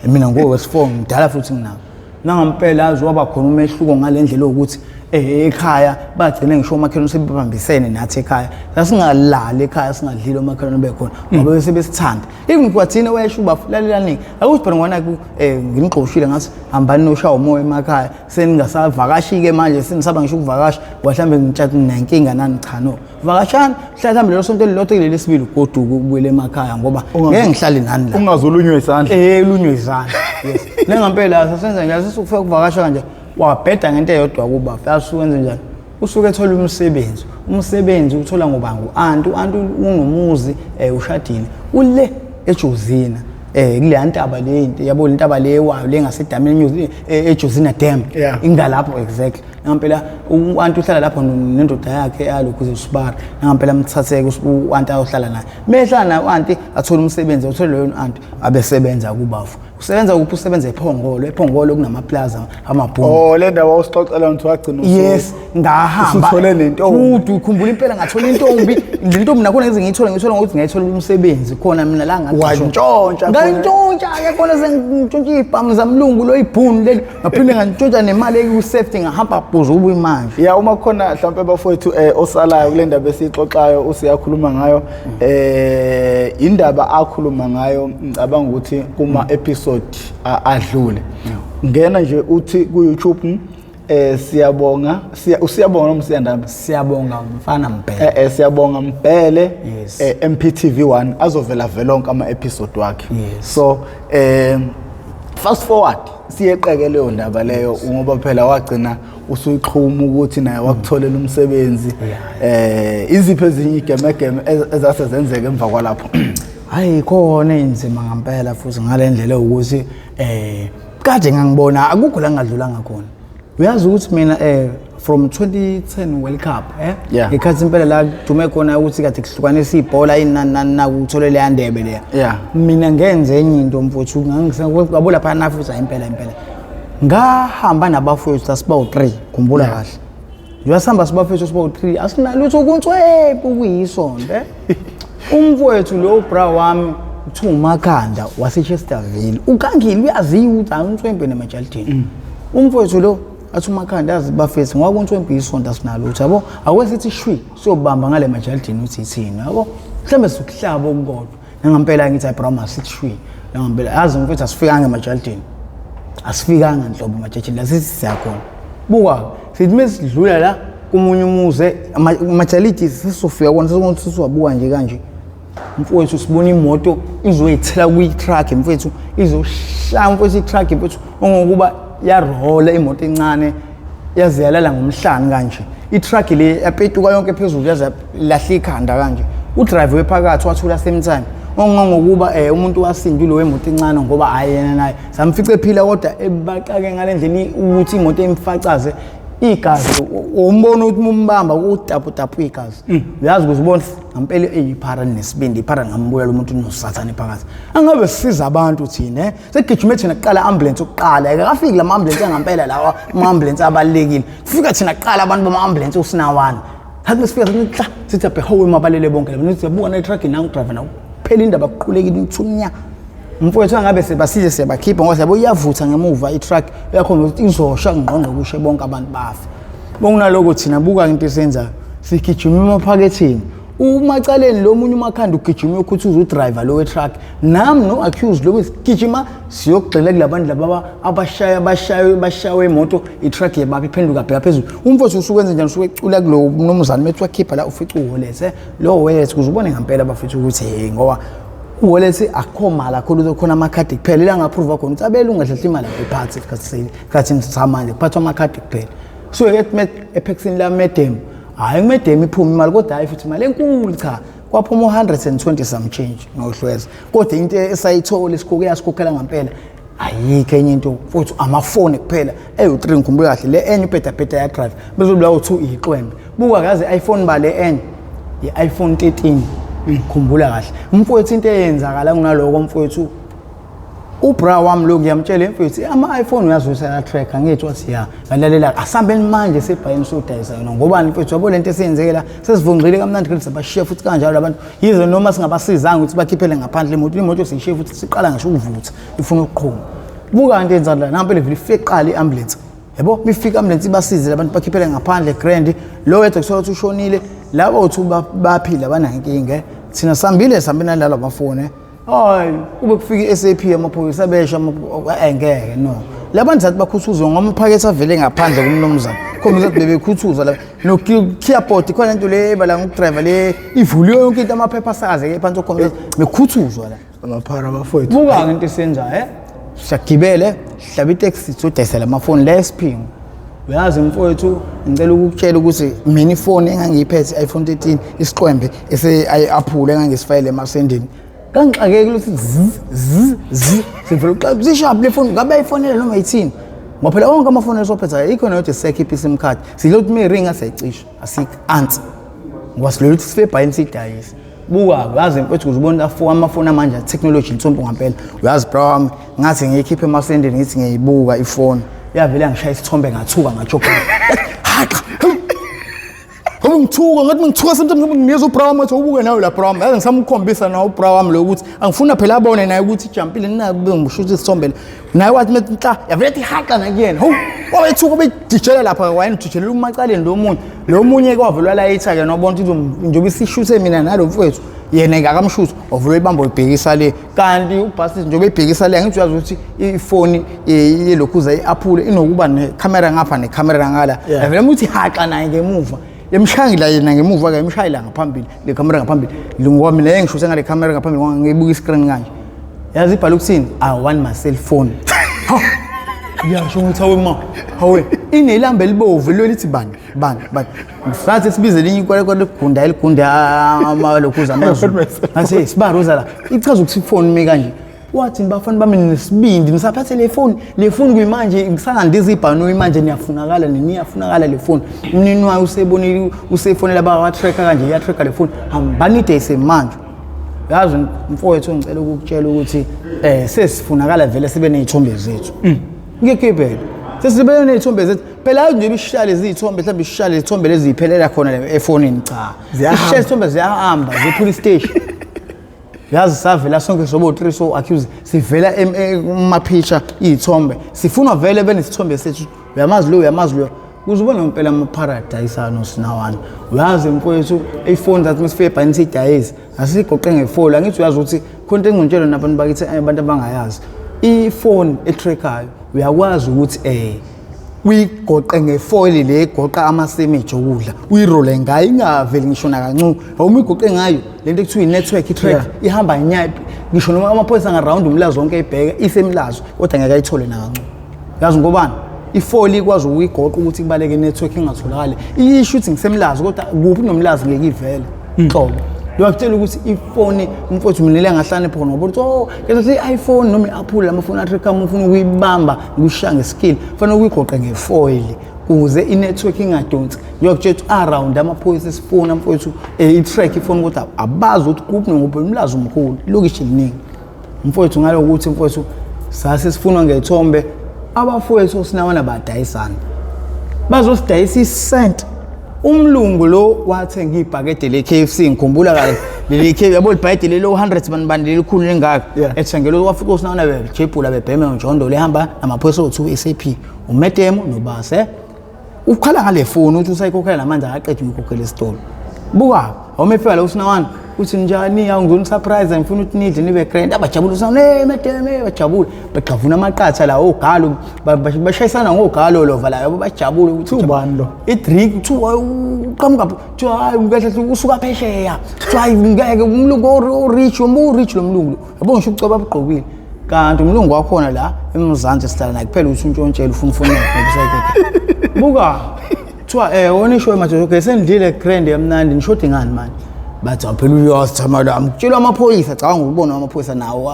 mina ngowesi-4, ngidala futhi nginabo. Nangampela azi waba khona umehluko ngale ndlela yokuthi ekhaya bagcine ngisho omakhelwane sebebambisene nathi ekhaya. Sasingalali ekhaya singadlile omakhelwane bekhona, ngoba bese besithanda. Even kwathina wayesho uba lalelani, akuthi phela ngona nginigxoshile ngathi hambani noshaya umoya emakhaya, seningasavakashi-ke manje, senisaba ngisho ukuvakasha ngoba mhlawumbe ngitshathi ninenkinga nani. Cha, no, vakashani, mhlawumbe lelo sonto elilodwa kuleli sibili ugoduke ubuyele emakhaya, ngoba ngeke ngihlale nani la. Ungazulunywe isandla. Lunywe izandla, yes. Nengampela sasenza njalo, sesukufika ukuvakasha kanje, wabheda ngento eyodwa kuba yasuke wenze njani, usuke ethola umsebenzi. Umsebenzi uthola ngoba ngu-anti, u-anti unomuzi, ushadile, ule eJozina, kuleya ntaba le, yabo, le ntaba le wayo le ngasedamini eJozina Dam. Ingalapho exactly. Ngampela u-anti uhlala lapho nendoda yakhe yalokhu usibara. Ngampela mthatheke u-anti ayohlala naye. Mehlala naye u-anti athole umsebenzi, uthole loyo anti abesebenza kubafu. Usebenza kuphi? Usebenza ePhongolo. EPhongolo kunamaplaza amabhunu. Oh, le ndawo usixoxela ukuthi wagcina Yes, ngahamba. Usuthole nentombi. Futhi ukhumbula impela ngathola intombi. Le ntombi nakhona ngize ngiyithole ngokuthi ngayithola umsebenzi khona mina la ngaqashwa. Wantshontsha khona. Ngantshontsha ke khona, sengintshontsha ibhamu zamlungu lo ibhunu leli, ngaphinde ngantshontsha nemali eku-safety, ngahamba bhuza ubuye manje. Ya, uma kukhona mhlawumbe bafowethu osalayo kule ndaba esiyixoxayo, usiyakhuluma ngayo, indaba akhuluma ngayo, ngicabanga ukuthi kuma episode adlule, ngena nje uthi ku YouTube, siyabonga, siya usiyabonga noma siyandaba? Siyabonga mfana Mbhele. Siyabonga Mbhele. Yes. MPTV 1 azovela velonke ama episode wakhe. So fast forward siyeqeke leyo ndaba leyo, ngoba phela wagcina usuyixhuma ukuthi naye wakutholela umsebenzi. Iziphi ezinye igemegeme ezase zenzeka emva kwalapho? Hayi, khona inzima ngempela futhi ngale ndlela ukuthi kade ngangibona akukho la ngadlulanga khona. Uyazi ukuthi mina from 2010 World Cup ngikhathi impela la kudume khona ukuthi kade kuhlukanisa ibhola inani nani nakuthole leya ndebe leya. Mina ngenze enye into mfowethu, ngangabo lapha na futhi, hayi, impela impela ngahamba nabafowethu, sasiba u3, khumbula kahle njengoba sihamba sibafethu siba u3, asinalutho kuntswephu kuyisonto. Umfowethu lo bra wami kuthiwa uMakhanda waseChesterville, ukangile, uyaziwa ukuthi hayi unswempe nemajalidini. Umfowethu lo athi uMakhanda, yazi bafethu, ngoba kunswempe isonto asinalutho, yabo, ake sithi shwi siyobamba ngale majalidini uthi ithini, yabo, mhlawumbe sikuhlaba okukodwa. Nangampela ngithi hayi bra, masithi shwi. Nangampela yazi mfethu asifikanga emajalidini, asifikanga nhlobo emajalidini la sithi siyakhona. Buka, sithi mesidlula la komunye umuze majalidi, sisofika kona sesikuthi sisiwabuka nje kanje, mfowethu, sibona imoto izoyithela kwi-truck, mfowethu, izoshaya mfowethu i-truck, mfowethu, ongokuba yarola imoto encane yaze yalala ngomhlane kanje. I-truck le yapetuka yonke phezulu, yaze yalahla ikhanda kanje. Udriver wephakathi wathula same time, ongangokuba umuntu wasinda ulo wemoto encane, ngoba hhayi yena naye samfica ephila, kodwa ebaqake ngale ndlela ukuthi imoto imfacaze igazi, umbona ukuthi uma umbamba utapu igazi, uyazi ukuze ubone ngampela eyiphara nesibindi, iphara ngambulala umuntu unosathane phakathi. Angabe sisiza abantu thina, segijime thina kuqala, ambulance okuqala akafiki lama ambulance angampela lawa, ama ambulance abalekile, kufika thina kuqala abantu bama ambulance usinawana. Hathi sifika sithi hla, sithi abhehowe mabalele bonke laba, sithi buka na truck nangu driver nawo, phela indaba kuqulekile ithunya mfowethu. Angabe sebasize siyabakhipha ngoba siyabo iyavutha ngemuva i-truck, uyakhona ukuthi izosha ngqongqo kushe bonke abantu bafe. Bokunaloko thina buka into esenzayo, sigijima emaphaketheni, umacaleni lo munye uMakhanda ugijima uyokhuthuza udriver lo we-truck, nami no-accused lo sigijima siyogxila kulabantu laba abashaya abashaye bashawe imoto, i-truck yebaba iphenduka bheka phezulu. Umfowethu usuke wenze njani? Usuke ecula kulo mnumzane, methi wakhipha la ufica uwallet, lo wallet ukuze ubone ngempela bafethu ukuthi hey, ngoba uwallet akukho mali, akho lutho khona, amakhadi kuphela. Ila ngaprova khona ukuthi abelungu kahle imali ayiphathi esikhathini samanje, kuphathwa amakhadi kuphela. So ephekisini la medem, hhayi kumedem iphume imali, kodwa hhayi futhi imali enkulu, cha, kwaphuma u-120 some change ngohlweza, kodwa into esayithola isikhoke yasikhokhela ngampela. Ayikho enye into futhi, amafoni kuphela ewu-3. Ngikhumbula kahle, le enye ibhedabheda ya-drive, bezobulawa 2 iyixwembe. Buka, kaze i-iPhone ba le enye i-iPhone 13, ngikhumbula kahle mfowethu. Into eyenzakala kunaloko mfowethu, ubra wami lo ngiyamtshela, mfethu, ama-iPhone uyazwisa ya-tracker, ngithi wathi ya ngalalela, asihambeni manje sebhayini sodayisa yona. Ngobani mfethu? Yabo lento esiyenzeke la, sesivungqile kamnandi ukuthi sabashiya futhi kanjalo abantu, yize noma singabasizanga ukuthi bakhiphele ngaphandle imoto. Imoto siyishiye futhi siqala ngisho ukuvutha, ifuna ukuqhuma. Buka into yenza la, nampela vele ifike qala i-ambulance, yabo. Mifika i-ambulance ibasize abantu, bakhiphele ngaphandle grand. Lo wedwa kuthiwa ukuthi ushonile, labo uthi baphila, banankinga. Thina sambile, sambe nalalo amafoni. Hayi, kube kufika i-SAP, amaphoyisa besha, ngeke no labantu zathi bakhuthuzwa ngamaphakethe avele ngaphandle kumnumzane, khombisa ukuthi bebekhuthuza la no-keyboard khona, into le ebala ngokudrive le ivuliwe yonke into, amaphepha asakazeke phansi, okhombisa bekhuthuzwa la. Amaphara abafowethu. Buka ngento esiyenzayo, siyagibele, sihlaba iteksi, sodayisela amafoni la esiphingo. Uyazi mfowethu, ngicela ukukutshela ukuthi mina ifoni engangiyiphethe, i-iPhone 13, isiqwembe ese-Apple engangisifayele emasendeni, kangixakeki ukuthi z z z sivele uxa zisharp le phone, ngabe ayifonele noma ithini, ngoba phela wonke amafoni esophethe ayikho neyodwa esiyakhipha i-SIM card. Silothi uma iringa siyayicisha, asikho-answer, ngoba silwela ukuthi sifike ebhayini siyidayise. Buka, uyazi mfethu, ukuze ubone amafoni amanje, technology insompo ngampela. Uyazi bra wami, ngathi ngiyikhiphe emasendeni, ngithi ngiyayibuka ifoni, yavele yangishaya isithombe, ngathuka, ngatsho haqa. Ngoba ngithuka, ngathi ngithuka sometimes nginikeza ubra wami, wathi ubuke nawe la bra wami. Yazi ngisamkhombisa nawe ubra wami lo ukuthi angifuna phela abone naye ukuthi ijumpile, ninabe ngishuthi isithombe naye, wathi methi nhla, yavele ethi haqa nakuyena. Hawu, wabethuka, bejijela lapha, wayengijijelela umacaleni lo munye, lo munye kwavele walayitha ke, nobona ukuthi njengoba isishuthe mina nalo mfowethu, yena ngakamshuthu, wavele ibamba uyibhekisa le, kanti ubhasi njengoba ebhekisa le, angithi uyazi ukuthi ifoni yelokhuza i-Apple inokuba nekhamera ngapha nekhamera ngala. Yavele ukuthi haqa naye ngemuva, yemshayela yena ngemuva ke, emshayela ngaphambili le camera ngaphambili, ngoba mina engishuthe ngale camera ngaphambili, ngoba ngibuka i-screen kanje. Yazi ibhala ukuthini? "I want my cell phone." Yasho ukuthi hawe ma, hawe, inelambe elibovu lo lithi bani bani bani. Ngisathi sibize elinye ikwelekwele ligunda eligunda amalokhuza amazulu, ngathi sibaruza la, ichaza ukuthi ifoni imi kanje. Wathi bafana bami, nesibindi nisaphathe le phone, le phone kuyimanje ngisangandiza ibhanoyi manje, niyafunakala, niyafunakala. Le phone umnini wayo usebonile, usefonela bawa-tracker kanje, iya-tracker le phone, hambani idayise manje. Yazi mfowethu, ngicela ukukutshela ukuthi sesifunakala vele sibe ney'thombe zethu. Ngiyagibela, sesibe ney'thombe zethu phela. Hayi nje ishaya lezi iy'thombe, mhlawumbe ishaya lezi ithombe lezi ziphelela khona le efonini, cha. Ziyahamba. Ishaya izithombe ziyahamba ziye-police station. Yazi savela sonke sobo 3, so accuse sivela kumaphisha iy'thombe, sifunwa vele benesithombe sethu. Uyamazi lo, uyamazi lo, kuze ubone ngempela ama-paradise anosinawana. Uyazi mfowethu, ifoni zathi masifike ebhayini siyidayise, asigoqe ngefoni. Angithi uyazi ukuthi khona into engintshela nabantu bakithi, abantu abangayazi, ifoni etrackayo uyakwazi ukuthi uyigoqe ngefoil le egoqa amasemeji okudla, uyirole ngayo, ingaveli ngisho nakancu. Awuma uyigoqe ngayo lento ekuthiwa i-network i-track, ihamba nya, ngisho noma amaphoyisa angarawunda uMlazi wonke ebheke isemlazi, kodwa ngeke ayithole nakancu. Yazi ngobani? Ifoil ikwazi ukuyigoqa ukuthi kubaleke i-network, ingatholakali. Isho ukuthi ngisemlazi, kodwa kuphi nomlazi ngeke ivele nhlobo. Liyakutshela ukuthi ifoni mfowethu, mina le ngahlane khona ngoba uthi oh ke i-iPhone noma i-Apple, amafoni atracka, uma ufuna ukuyibamba ngikushaya ngeskill, kufanele ukuyigoqe ngefoil ukuze i-network ingadonsi. Ngiyakutshela ukuthi around amaphoyisa esifuna mfowethu, i-track ifoni, kodwa abazi ukuthi kuphi nokuphi. Umlazi omkhulu, ilokishi eliningi mfowethu. Ngalokuthi mfowethu sase sifunwa ngethombe, abafowethu sinawana badayisana, bazosidayisa isent. Umlungu lo wathenga ibhakede le-KFC, ngikhumbula kahle leli K, yabo libhakede lelo 100 bani bani lelikhulu lengaka, ethengele. Wafika usinawana bejebhula bebheme njondo lehamba namaphoyisa o2 SAP, uMetemo noBase. Ukhala ngale foni uthi usayikhokhela namanje, akaqedi uyikhokhela esitolo. Buka awuma efika la usinawana, uthi njani, awungizoni surprise, ngifuna ukuthi nidle nibe grand. Abajabule usinawana, hey Meteme, bajabule, begxavuna amaqatha la ogalo, bashayisana ngogalo lova la, yabo, bajabule ukuthi Ubani lo? I-drink kuthiwa uqhamuka, kuthiwa hayi kahle kahle usuka phesheya, kuthiwa hayi ngeke umlungu o-rich, u-rich lo mlungu lo, yabo, ngisho ubucwebe abugqokile, kanti umlungu wakhona la eMzansi sihlala naye kuphela, ukuthi untshontshela ufuna ufuna ngoba usayikhokha. Buka, kuthiwa wona isho manje, okay, sendidlile grand yamnandi, nishodi ngani manje? Bathi phela uyasithama lami, kutshelwa amaphoyisa. Cabanga ukubona amaphoyisa nawo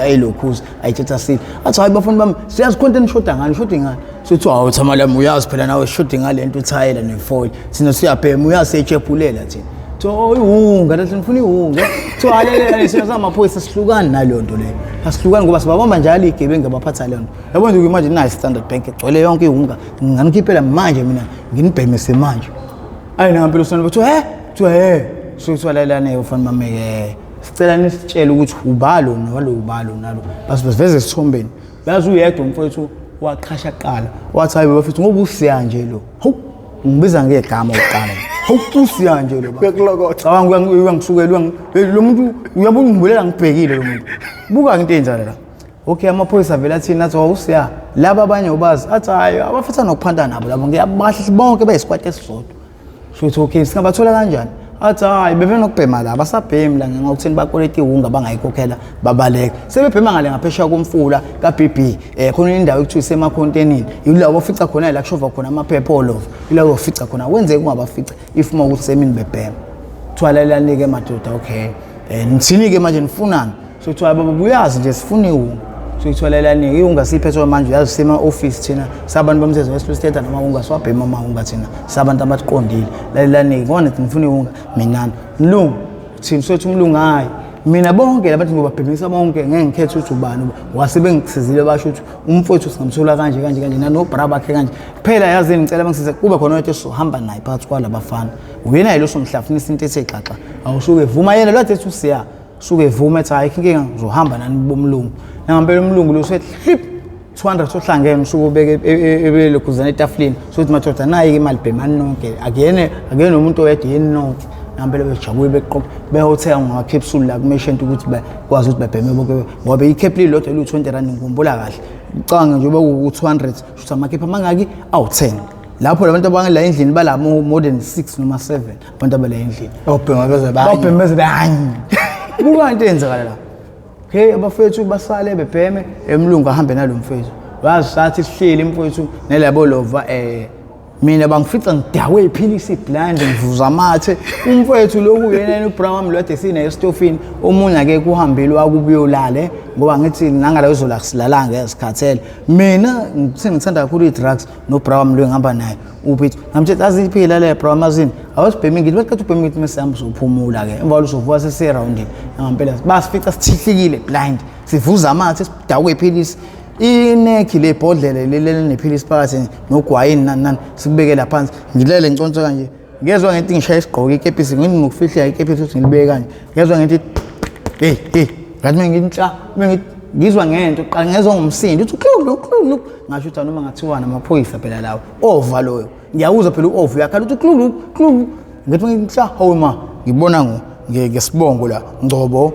ayilokhuza ayithetha sile, athi hayi bafana bami, siyazi khona into enishoda ngani, shoda ngani. Sithi hawu thama lami, uyazi phela nawe sishoda ngale nto, uthayela nefoil, thina siyabhema, uyazi siyetshepulela thina. Kuthiwa oh iwunga lathi nifuna iwunga. Kuthiwa halelela, sina samaphoyisa sihlukani naleyo nto leyo, asihlukani ngoba sibabamba njalo iy'gebengu abaphatha leyo nto. Yabo nje manje nayo Standard Bank egcwele yonke iwunga, nginganikhiphela manje mina nginibhemise manje. Ayi nangampela usana bathi he, kuthiwa he, so kuthiwa lalelane ufana mame-ke, sicela nisitshele ukuthi ubalo nalo ubalo nalo, basiveze esithombeni. Yazi uyedwa umfowethu waqhasha kuqala, wathi hayi bafethu ngoba usiya nje lo, hawu ngibiza ngegama oqala, hawu usiya nje lo. Uyakulokotha. Cabanga uyangisukela lo muntu, uyabona ungibulela ngibhekile lo muntu, buka into enjalo la. Okay, amaphoyisa vele athini, athi wawusiya laba abanye ubazi, athi hayi abafetha nokuphanda nabo labo ngiyabahle bonke bayisikwati esisodwa. Shuthi okay, singabathola kanjani? Athi hayi bebenokubhema la, basabhemi la ngenxa yokuthini bakweleta iwunga bangayikhokhela babaleka, sebebhema ngale ngaphesheya komfula ka-BB. Khona indawo ekuthiwa isemakhontenini, yila ofica khona la kushova khona amaphepha olova, yila ofica khona kwenzeka ungabafica if uma ukuthi semini bebhema. Kuthiwa lalelani-ke madoda, okay nithini-ke manje, nifunani? So kuthiwa baba uyazi nje sifuna iwunga. So kuthiwa lalelani-ke iwunga siyiphethwe manje, uyazi sema-ofisi thina sabantu bomthetho wesithetha noma unga siwabhema amawunga thina sabantu abaqondile. Lalelani-ke ngoba nithi nifuna iwunga, minani mlungu thina sothi umlungu hayi mina bonke labantu ngobabhemisa bonke, ngeke ngikhethe ukuthi ubani, wase bengisizile basho ukuthi umfowethu singamthola kanje kanje kanje nanobra bakhe kanje kuphela. Yazini ngicela bangisize kube khona oyedwa esizohamba naye phakathi kwalabafana, uyena yilo somhlafunisa into ethe xaxa. Awusuke vuma yena lo athi usiya suke evuma ethi hayi inkinga ngizohamba nani bomlungu. Nangampela umlungu lo usethi hlip 200 ohlangene usuke ubeke ebelokhuzana etafuleni, sokuthi madoda nayi-ke imali bhemani nonke, akuyena akuyena umuntu oyedwa, yeni nonke. Ngampela bejabule beqoqa beyothenga ngamakhepsuli la kumeshenti ukuthi bakwazi ukuthi babheme bonke, ngoba ikhephu lilodwa liwu-20 rand, ngikhumbula kahle. Ucabanga nje uba ku-200 shuthi amakhephu amangaki awu-10 lapho labantu abangela endlini bala more than 6 noma 7 abantu abala endlini. Obhema beze banye. Babheme beze banye. Buka into eyenzakala la. Okay, abafethu basale bebheme, emlungu ahambe nalo mfethu. Wazi sathi sihleli mfethu nelabo lova, mina bangifica ngidakwe iphilisi blind, ngivuza amathe. Umfethu lokhu yena ubra wami lo ade sinaye esitofini, omunye ake kuhambile wakubuyolale ngoba ngithi nangala uzola silalanga esikhathele. Mina sengithanda kakhulu i-drugs nobra wami lo engihamba naye uphithi ngamtshela azi iphila le bra amazini awusibhemi, ngithi baqeda ubhemi, ngithi mesihamba uzophumula ke emva kwalokuvuka sesirawundini. Ngampela basifica sithihlikile blind, sivuza amathe, sidakwe iphilisi, inekhi le bhodlela leli nephilisi phakathi nogwayini nani nani, sikubekela phansi, ngilele ngiconsa kanje, ngezwa ngithi ngishaya isigqoko ikepisi, ngithi ngokufihla ikepisi ukuthi ngilibeke kanje, ngezwa ngithi hey hey, ngathi mina ngithi nhla mina ngizwa ngento qala, ngezwa ngomsindo uthi klu klu klu, ngasho ukuthi noma ngathiwa namaphoyisa phela lawo ova loyo, ngiyawuzwa phela u-ova uyakhala uthi klu klu, ngithi ngithi hawu ma ngibona ngo ngesibongo la Ngcobo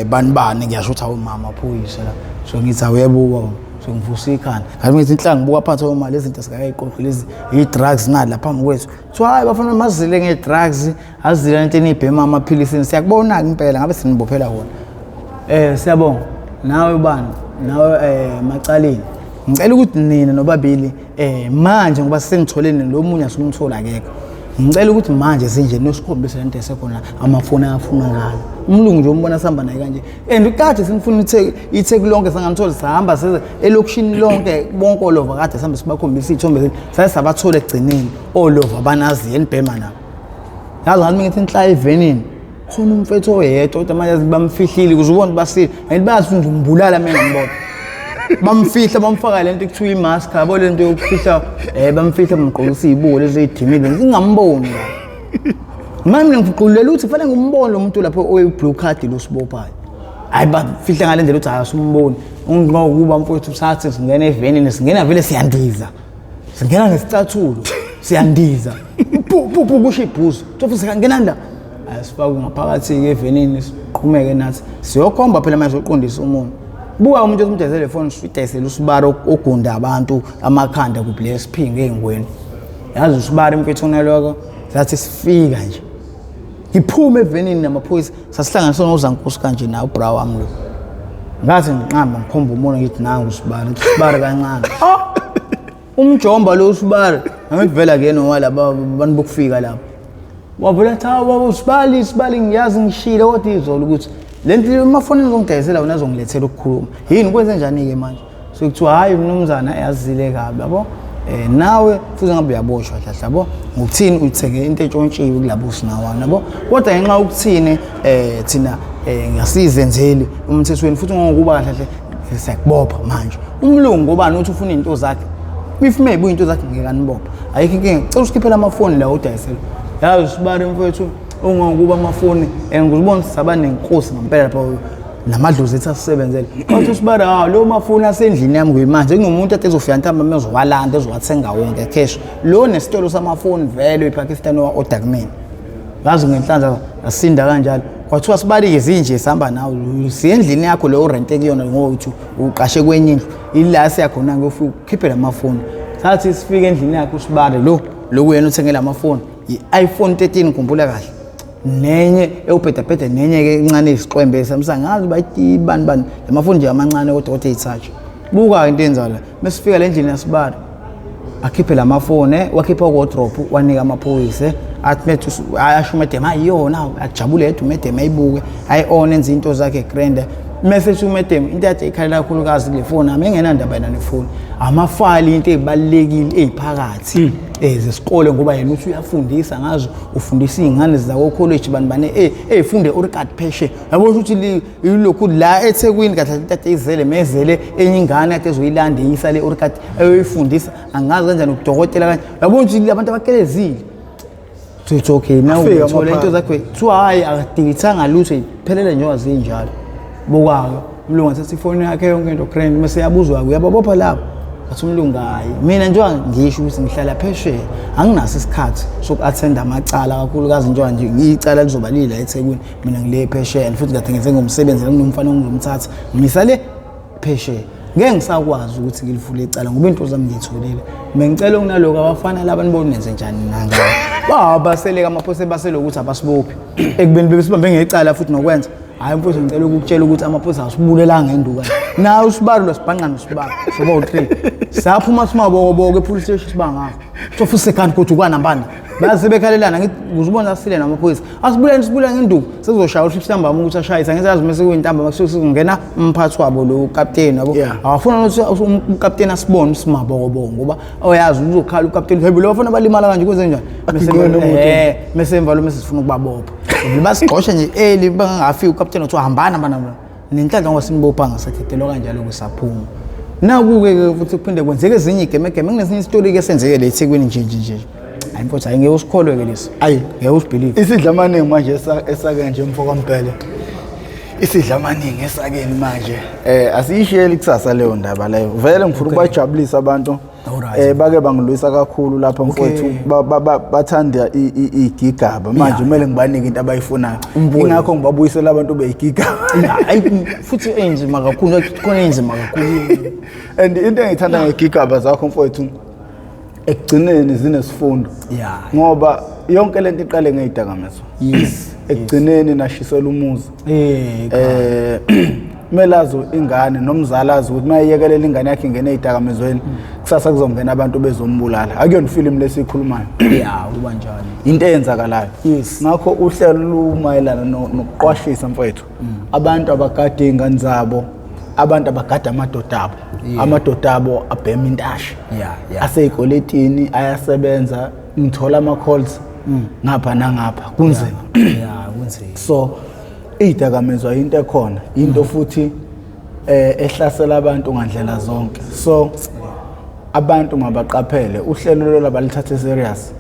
bani bani, ngiyasho ukuthi hawu mama phoyisa la. So ngithi awuyebuka, so ngivusa ikhanda, ngathi ngithi inhlangu ngibuka phansi, hawu ma lezi zinto singakayiqoqi lezi i-drugs nali lapha phambi kwethu. So hayi bafana mazile nge-drugs, azile into enibhema amaphilisi, siyakubona-ke impela ngabe sinibophela wona. Siyabonga nawe bani nawe macaleni, ngicela ukuthi nina nobabili manje ngoba sengitholene lo munye asumthola akekho, ngicela ukuthi manje sinje nosikhombise lento esekhona amafoni ayafunakala. Umlungu nje umbona sihamba naye kanje and kade simfuna itheku lonke sangamthola, sahamba seze elokishini lonke bonke olova kade sihambe sibakhombisa iy'thombe, saye sabathola ekugcineni olova abanaziyo enibhema nabo. Yazi ngathi ngithi inhla evenini khona umfethu oyedwa kodwa manje bamfihlile ukuze ubone basile and bayazi ukuthi ngimbulala mina ngibona bamfihla bamfaka lento ekuthiwa imask, yabo lento yokufihla, bamfihla bamgqokisa izibuko lezi ezidimile ngingamboni. Manje mina ngiguqulela ukuthi kufanele ngimbone lo muntu lapho oyi-blue card lo sibophayo, hayi bafihla ngale ndlela ukuthi hayi asimboni. Ngokuba mfowethu sathi singena evenini, singena vele siyandiza, singena ngesicathulo siyandiza, pu pu pu kusho ibhuzu thofu singena la, asifake ngaphakathi-ke evenini siqhumeke nathi siyokhomba phela manje soqondisa umuntu. Buka umuntu osimdayisele ifoni, sidayisele usibara ogunda abantu amakhanda kuphi le siphinge ey'ngweni. Yazi usibara imfethu onaloko, sathi sifika nje ngiphume evenini namaphoyisa, sasihlanganiswe nozankosi kanje naye ubra wami lo, ngathi ngiqamba ngikhomba umoya ngithi nangu usibara, ngithi usibara kancane. Oh! Umjomba lo usibara angithi vele akuyena owalaba abantu bokufika lapho. Wavula athi, hawu baba usibali, sibali ngiyazi ngishilo kodwa izolo ukuthi le nto amafoni ezongidayisela wona azongilethela ukukhuluma. Yini kwenze njani-ke manje? So kuthiwa hhayi mnumzana yazile kabi yabo. Nawe futhi ngabe uyaboshwa hlahla yabo ngokuthini uthenge into entshontshiwe kulabo usinawana yabo, kodwa ngenxa yokuthini thina ngasizenzeli umthethweni futhi ngokuba kahle kahle siyakubopha manje umlungu obani uthi ufuna izinto zakhe, if maybe into zakhe ngeke anibopha, ayikho inkinga, cela usikhiphele amafoni la udayisela. Yazi sibari mfowethu ungokuba amafoni ngizibona saba nenkosi ngempela lapha namadlozi ethu asisebenzele. Wathi usibara, ha lo mafoni asendlini yami kuyimanje kunomuntu ade ezofika ntambama ezowalanda ezowathenga wonke cash. Lo nesitolo samafoni vele ePakistan owa-order kumina. Ngazi ngenhlanhla asinda kanjalo. Kwathiwa sibalike zinje sihamba nawe siye endlini yakho leyo rente kuyona ngoba uthi uqashe kwenye indlu. Ila siyakhona ngiyofika ukhiphe lamafoni. Sathi sifike endlini yakhe usibale lo lokuyena uthengele amafoni i-iPhone 13 ngikhumbula kahle. Nenye ewubhedabheda nenye ke encane isixwembe Samsung ngazi bathi bani bani lamafoni nje amancane kodwa kodwa eyitouch. Buka into yenza la mesifika le ndlini yasibala akhiphe lamafoni wakhipha wardrobe wanika amaphoyisa athi methu ayasho umedem ayiyona ajabule yedwa umedem ayibuke ayi-on enze into zakhe grand message umedem into yathi ikhalela kakhulukazi kule foni ami engenandaba yena nefoni amafayili into ezibalulekile eziphakathi zesikole ngoba yena uthi uyafundisa ngazo ufundisa iy'ngane zakokholeji bani bani ey'funde orikad pheshe yabo ukuthi ilokhu la eThekwini kahle tata izele mezele enye ingane kade ezoyilanda eyisa le orikad eyoyifundisa angazi kanjani udokotela kanje yabo ukuthi abantu abakelezile. So it's okay now Afika uthola into amaphara. zakho kuthiwa hhayi akadilithanga lutho iphelele njengoba zinjalo. Buka-ke umlungu athatha ifoni yakhe yonke into grand mase yabuzwa-ke uyababopha lapho athi umlungu hhayi mina njengoba ngisho ukuthi ngihlala phesheya anginaso isikhathi soku-athenda amacala kakhulukazi njengoba nje icala lizoba lila eThekwini mina ngile phesheya and futhi kade ngenze ngomsebenzi kunomfana ongizomthatha ngisale phesheya ngeke ngisakwazi ukuthi ngilivule icala ngoba into zami ngiyitholile. Bengicela okunaloko abafana laba nibone nenze njani nanga. Babaseleka amaphoyisa basele ukuthi abasibophi ekubeni bebesibambe ngecala futhi nokwenza. Hayi mfowethu ngicela ukukutshela ukuthi amaphoyisa asibulelanga induka. Nawe usibalo losibhanqa nosibalo soba u3. Saphuma simabokoboko epolice station sibangaka. So futhi sekanti kodwa ukwanambana. Baze bekhalelana ngithi uzubona asile namaphoyisa. Asibulele sibulele ngenduku sekuzoshaya uthi ntambama ukuthi ashayise ngithi yazi mase kuyintambama kusuke kungena umphathi wabo lo captain yabo. Awafuna ukuthi ucaptain asibone simabokoboko ngoba oyazi uzokhala ucaptain hey lo bafuna balimala kanje kwenze njani. Mase emva lo mase sifuna ukubabopha. Basigxosha nje early bangafiki ucaptain uthi hambana bana nenhlanhla ngoba sinibopha ngasathedelwa kanjalo kusaphuma. Naku-ke futhi kuphinde kwenzeke ezinye igemegeme kunesinye isitori ke senzeke le eThekwini nje nje nje. Hayi mfowethu hayi ngeke usikholwe ke lesi. Ayi ngeke usibelieve. Isidla amaningi manje esake nje mfo kaMbhele. Isidla amaningi esakeni manje. Asiyishiyeli kusasa leyo ndaba leyo. Vele ngifuna ukubajabulisa abantu. Bake bangilwisa kakhulu lapha mfowethu bathanda igigaba manje kumele ngibanike into abayifunayo. Ingakho ngibabuyisela abantu beyigigaba. Hayi futhi enzima kakhulu khona enzima kakhulu. And into engithanda ngegigaba zakho mfowethu ekugcineni zinesifundo. Ngoba yonke lento iqale ngezidakamizwa. Ekugcineni nashisela umuzi. Melazo ingane nomzali azi ukuthi mayeyekelela ingane yakhe ingene ezidakamizweni kusasa kuzongena abantu bezombulala. Akuyona film lesikhulumayo. Kuba njalo. Into eyenzakalayo. Ngakho uhlelo lumayelana nokuqwashisa mfowethu. Abantu abagada izingane zabo, abantu abagada amadoda abo. Amadoda abo abhema intasha. Aseyikoletini ayasebenza, ngithola ama calls ngapha nangapha kunzima. Kunzima. So izidakamizwa into ekhona, into futhi ehlasela abantu ngandlela zonke. So abantu mabaqaphele uhlelo lolu abalithathe serious.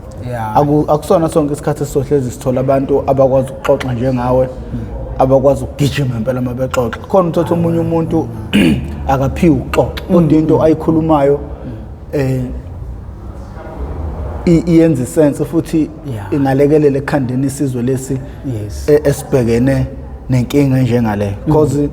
Akusona sonke isikhathi esizohlezi sithola abantu abakwazi ukuxoxa njengawe, abakwazi ukugijima impela uma bexoxa. Khona uthatha omunye umuntu akaphiwe ukuxoxa, kodwa into ayikhulumayo iyenza isense futhi ingalekelela ekukhandeni isizwe lesi esibhekene nenkinga enjengale. Because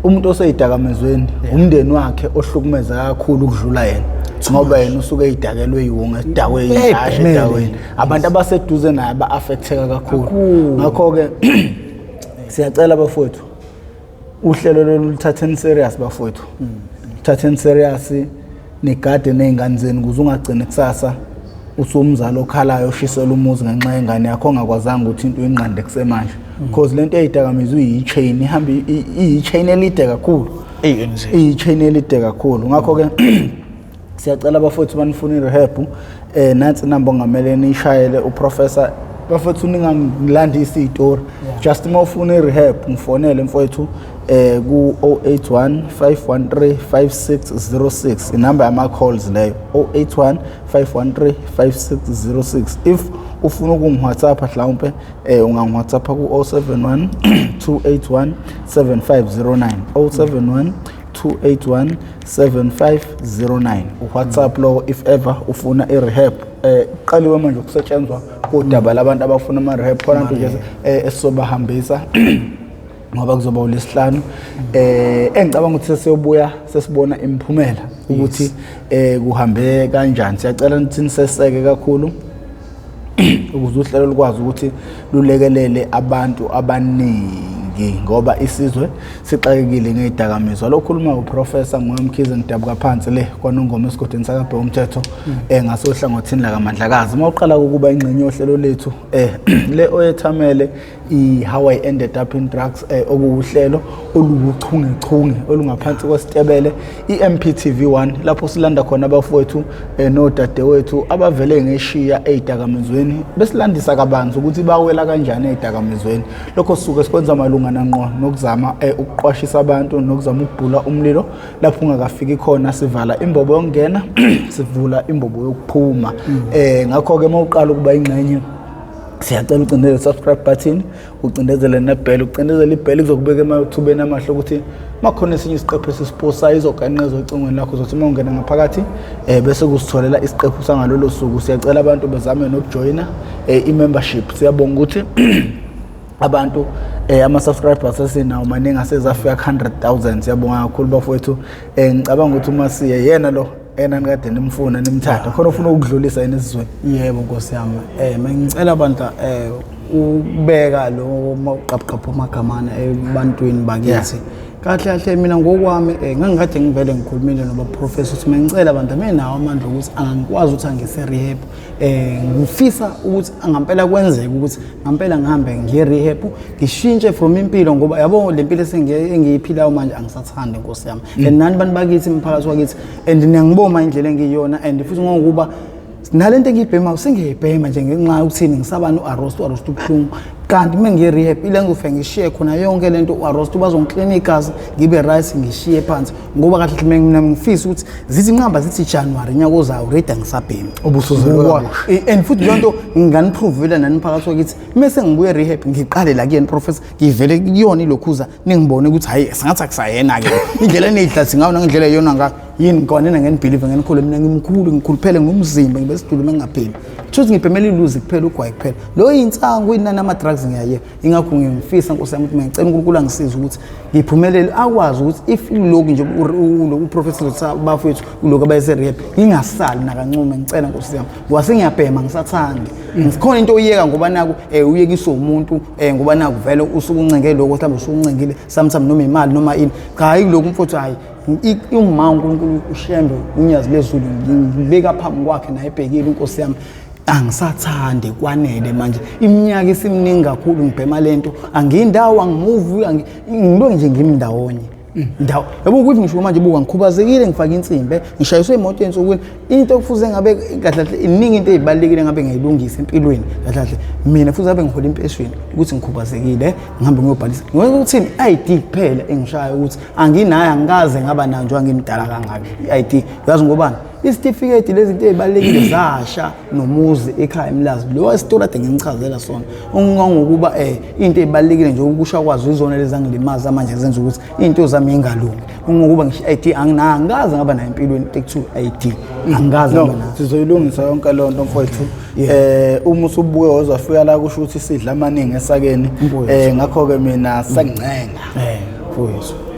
umuntu oseyidakamizweni umndeni wakhe ohlukumeza kakhulu ukudlula yena, ngoba yena usuke eyidakelwe yiwonga edakwe yinhlasha edaweni. Abantu abaseduze naye ba-affecteka kakhulu. Ngakho-ke siyacela bafowethu uhlelo lolu luthatheni serious bafowethu. Luthatheni serious nigade nezingane zenu ukuze ungagcini kusasa Usumzali okhalayo oshisela umuzi ngenxa yengane yakho ongakwazanga ukuthi into uyinqande kusemanje, because lento eyidakamizwa iyi-chain, ihamba iyi-chain elide kakhulu. ANC. Iyi-chain elide kakhulu. Ngakho-ke siyacela abafowethu banifuna i-rehab, nansi inamba ongamele niyishayele uprofessor. Bafowethu, ningangilandisi iy'tori, just uma ufuna i-rehab ngifonele mfowethu ku 081 513 5606, inamba yama-calls leyo, 081 513 5606. If ufuna ukungi-WhatsApp mhlawumpe, ungangi-WhatsApp ku 071 281 7509, 071 281 7509, uWhatsApp lo if ever ufuna i-rehab. Qaliwe manje ukusetshenzwa kodaba labantu abafuna ama-rehab khona nto nje, esisobahambisa ngoba kuzoba uLesihlanu, engicabanga ukuthi sesiyobuya sesibona imiphumela ukuthi kuhambe kanjani. Siyacela ukuthi niseseke kakhulu ukuze uhlelo lukwazi ukuthi lulekelele abantu abaningi, ngoba isizwe sixakekile ngey'dakamizwa. Lo khuluma uProfessor Moya Mkhize, ngidabuka phansi le kwaNongoma esigodini sakaBheka umthetho, ngasohlangothini lakaMandlakazi. Uma uqala ukuba ingxenye yohlelo lethu, le oyethamele i-How I Ended Up in Drugs, okuwuhlelo oluwuchungechunge olungaphansi kwesitebele i-MPTV 1, lapho silanda khona abafowethu nodadewethu abavele ngeshiya ey'dakamizweni, besilandisa kabanzi ukuthi bawela kanjani ey'dakamizweni. Lokho sisuke sikwenza malungana ngqo nokuzama ukuqwashisa abantu nokuzama ukubhula umlilo lapho ungakafiki khona. Sivala imbobo yokungena, sivula imbobo yokuphuma. Ngakho-ke uma uqala ukuba ingxenye, siyacela ucindezele subscribe button, ucindezele nebell. Ucindezele ibell kuzokubeka emathubeni amahle ukuthi makhona esinye isiqephu esisiposayo izoganqeza ocingweni lakho. Uzothi uma ungena ngaphakathi, bese kusitholela isiqephu sangalolo suku. Siyacela abantu bezame nokujoyina i-membership. Siyabonga ukuthi abantu, ama-subscribers esinawo maningi, asezafika ku-100,000. Siyabonga kakhulu bafowethu. Ngicabanga ukuthi uma siye yena lo ena nikade nimfuna nimthatha khona, ufuna ukudlulisa yena esizweni. Yebo Nkosi yami, mengicela abantu ukubeka lo maqaphuqaphu amagamana ebantwini bakithi. Kahle kahle mina ngokwami, ngangikade ngivele ngikhulumile noba professor ukuthi mengicela abantu amenawo amandla ukuthi angangikwazi ukuthi angise rehab. Ngifisa ukuthi ngampela kwenzeke ukuthi ngampela ngihambe ngiye rehab, ngishintshe from impilo, ngoba yabo le mpilo engiyiphilayo manje angisathandi Nkosi yami. And nani bantu bakithi, umphakathi wakithi, and niyangiboma indlela engiyiyona, and futhi ngokuba nalento engiyibhemayo sengiyayibhema nje ngenxa yokuthini ngisabani u-arrest, u-arrest ubuhlungu. Kanti uma ngiye-rehab ile ngizofike ngishiye khona yonke lento, u-arrest bazongiklina igazi, ngibe right, ngishiye phansi, ngoba kahle kahle mina ngifisa ukuthi zithi nqamba zithi January nyaka ozayo ready angisabhemi. Ubusuzelwe kabusha. And futhi leyo nto nginganiprovela nani phakathi wakithi, mese ngibuye rehab ngiqale la kuyena professor, ngivele kuyona ilokhuza, ningibone ukuthi hayi, singathi akusayena-ke indlela eniyidlathi ngayo nangendlela eyona ngayo yini ngikwanena ngenibhilive ngenikhule. Mina ngimkhulu, ngikhuluphele ngomzimba, ngibe sidulu mengingapheli Shuthi ngibhemela iluzi kuphela, ugwayi kuphela, lo yinsangu, inani ama-drugs ngiyayeka. Ingakho ngifisa Nkosi yami ukuthi ngicela uNkulunkulu angisize ukuthi ngiphumelele, akwazi ukuthi if lokhu nje uprofessor bafowethu lokhu abayese-rehab, ngingasali nakancume. Ngicela Nkosi yami, ngoba sengiyabhema, ngisathandi khona into oyiyeka ngoba naku uyekiswe umuntu, ngoba naku vele usuke uncenge lokho, mhlawumbe usuke uncengile sometime noma imali noma ini. Cha, hayi lokhu mfowethu, hayi, uma uNkulunkulu ushembe unyazi lezulu ngibeka phambi kwakhe naye ebhekile inkosi yami, angisathandi, kwanele manje, iminyaka isiminingi kakhulu ngibhema lento, angiyindawo, angimuvi, ngilo nje ngimndawonye ndawo yabo ukuthi ngisho manje buka ngikhubazekile, ngifake insimbi, ngishayiswe imoto ensukwini. Into okufuze ngabe kahle kahle iningi into ezibalulekile ngabe ngiyilungisa empilweni kahle kahle mina, futhi ngabe ngihola impesheni, ukuthi ngikhubazekile ngihambe ngiyobhalisa ngokuthini i-ID kuphela engishaya ukuthi anginayo, angikaze ngaba nayo njengoba ngimdala kangaka i-ID. Uyazi ngobani isitifiketi lezi zinto ey'balulekile zasha nomuzi ekhaya eMlazi, lo isitori ade nginichazela sona, okungangokuba into ey'balulekile nje ukusha kwazo izona lezi angilimaza manje zenza ukuthi iy'nto zami yingalungi, kungokuba ngisho i-ID anginayo, angikaze ngaba nayo empilweni ekuthiwa i-ID, angikaze No, ngaba nayo. Sizoyilungisa yonke leyo nto mfowethu. Uma usubuye wazofika la, kusho ukuthi sidla amaningi esakeni. Mfowethu. Ngakho ke mina sengincenga. Mfowethu.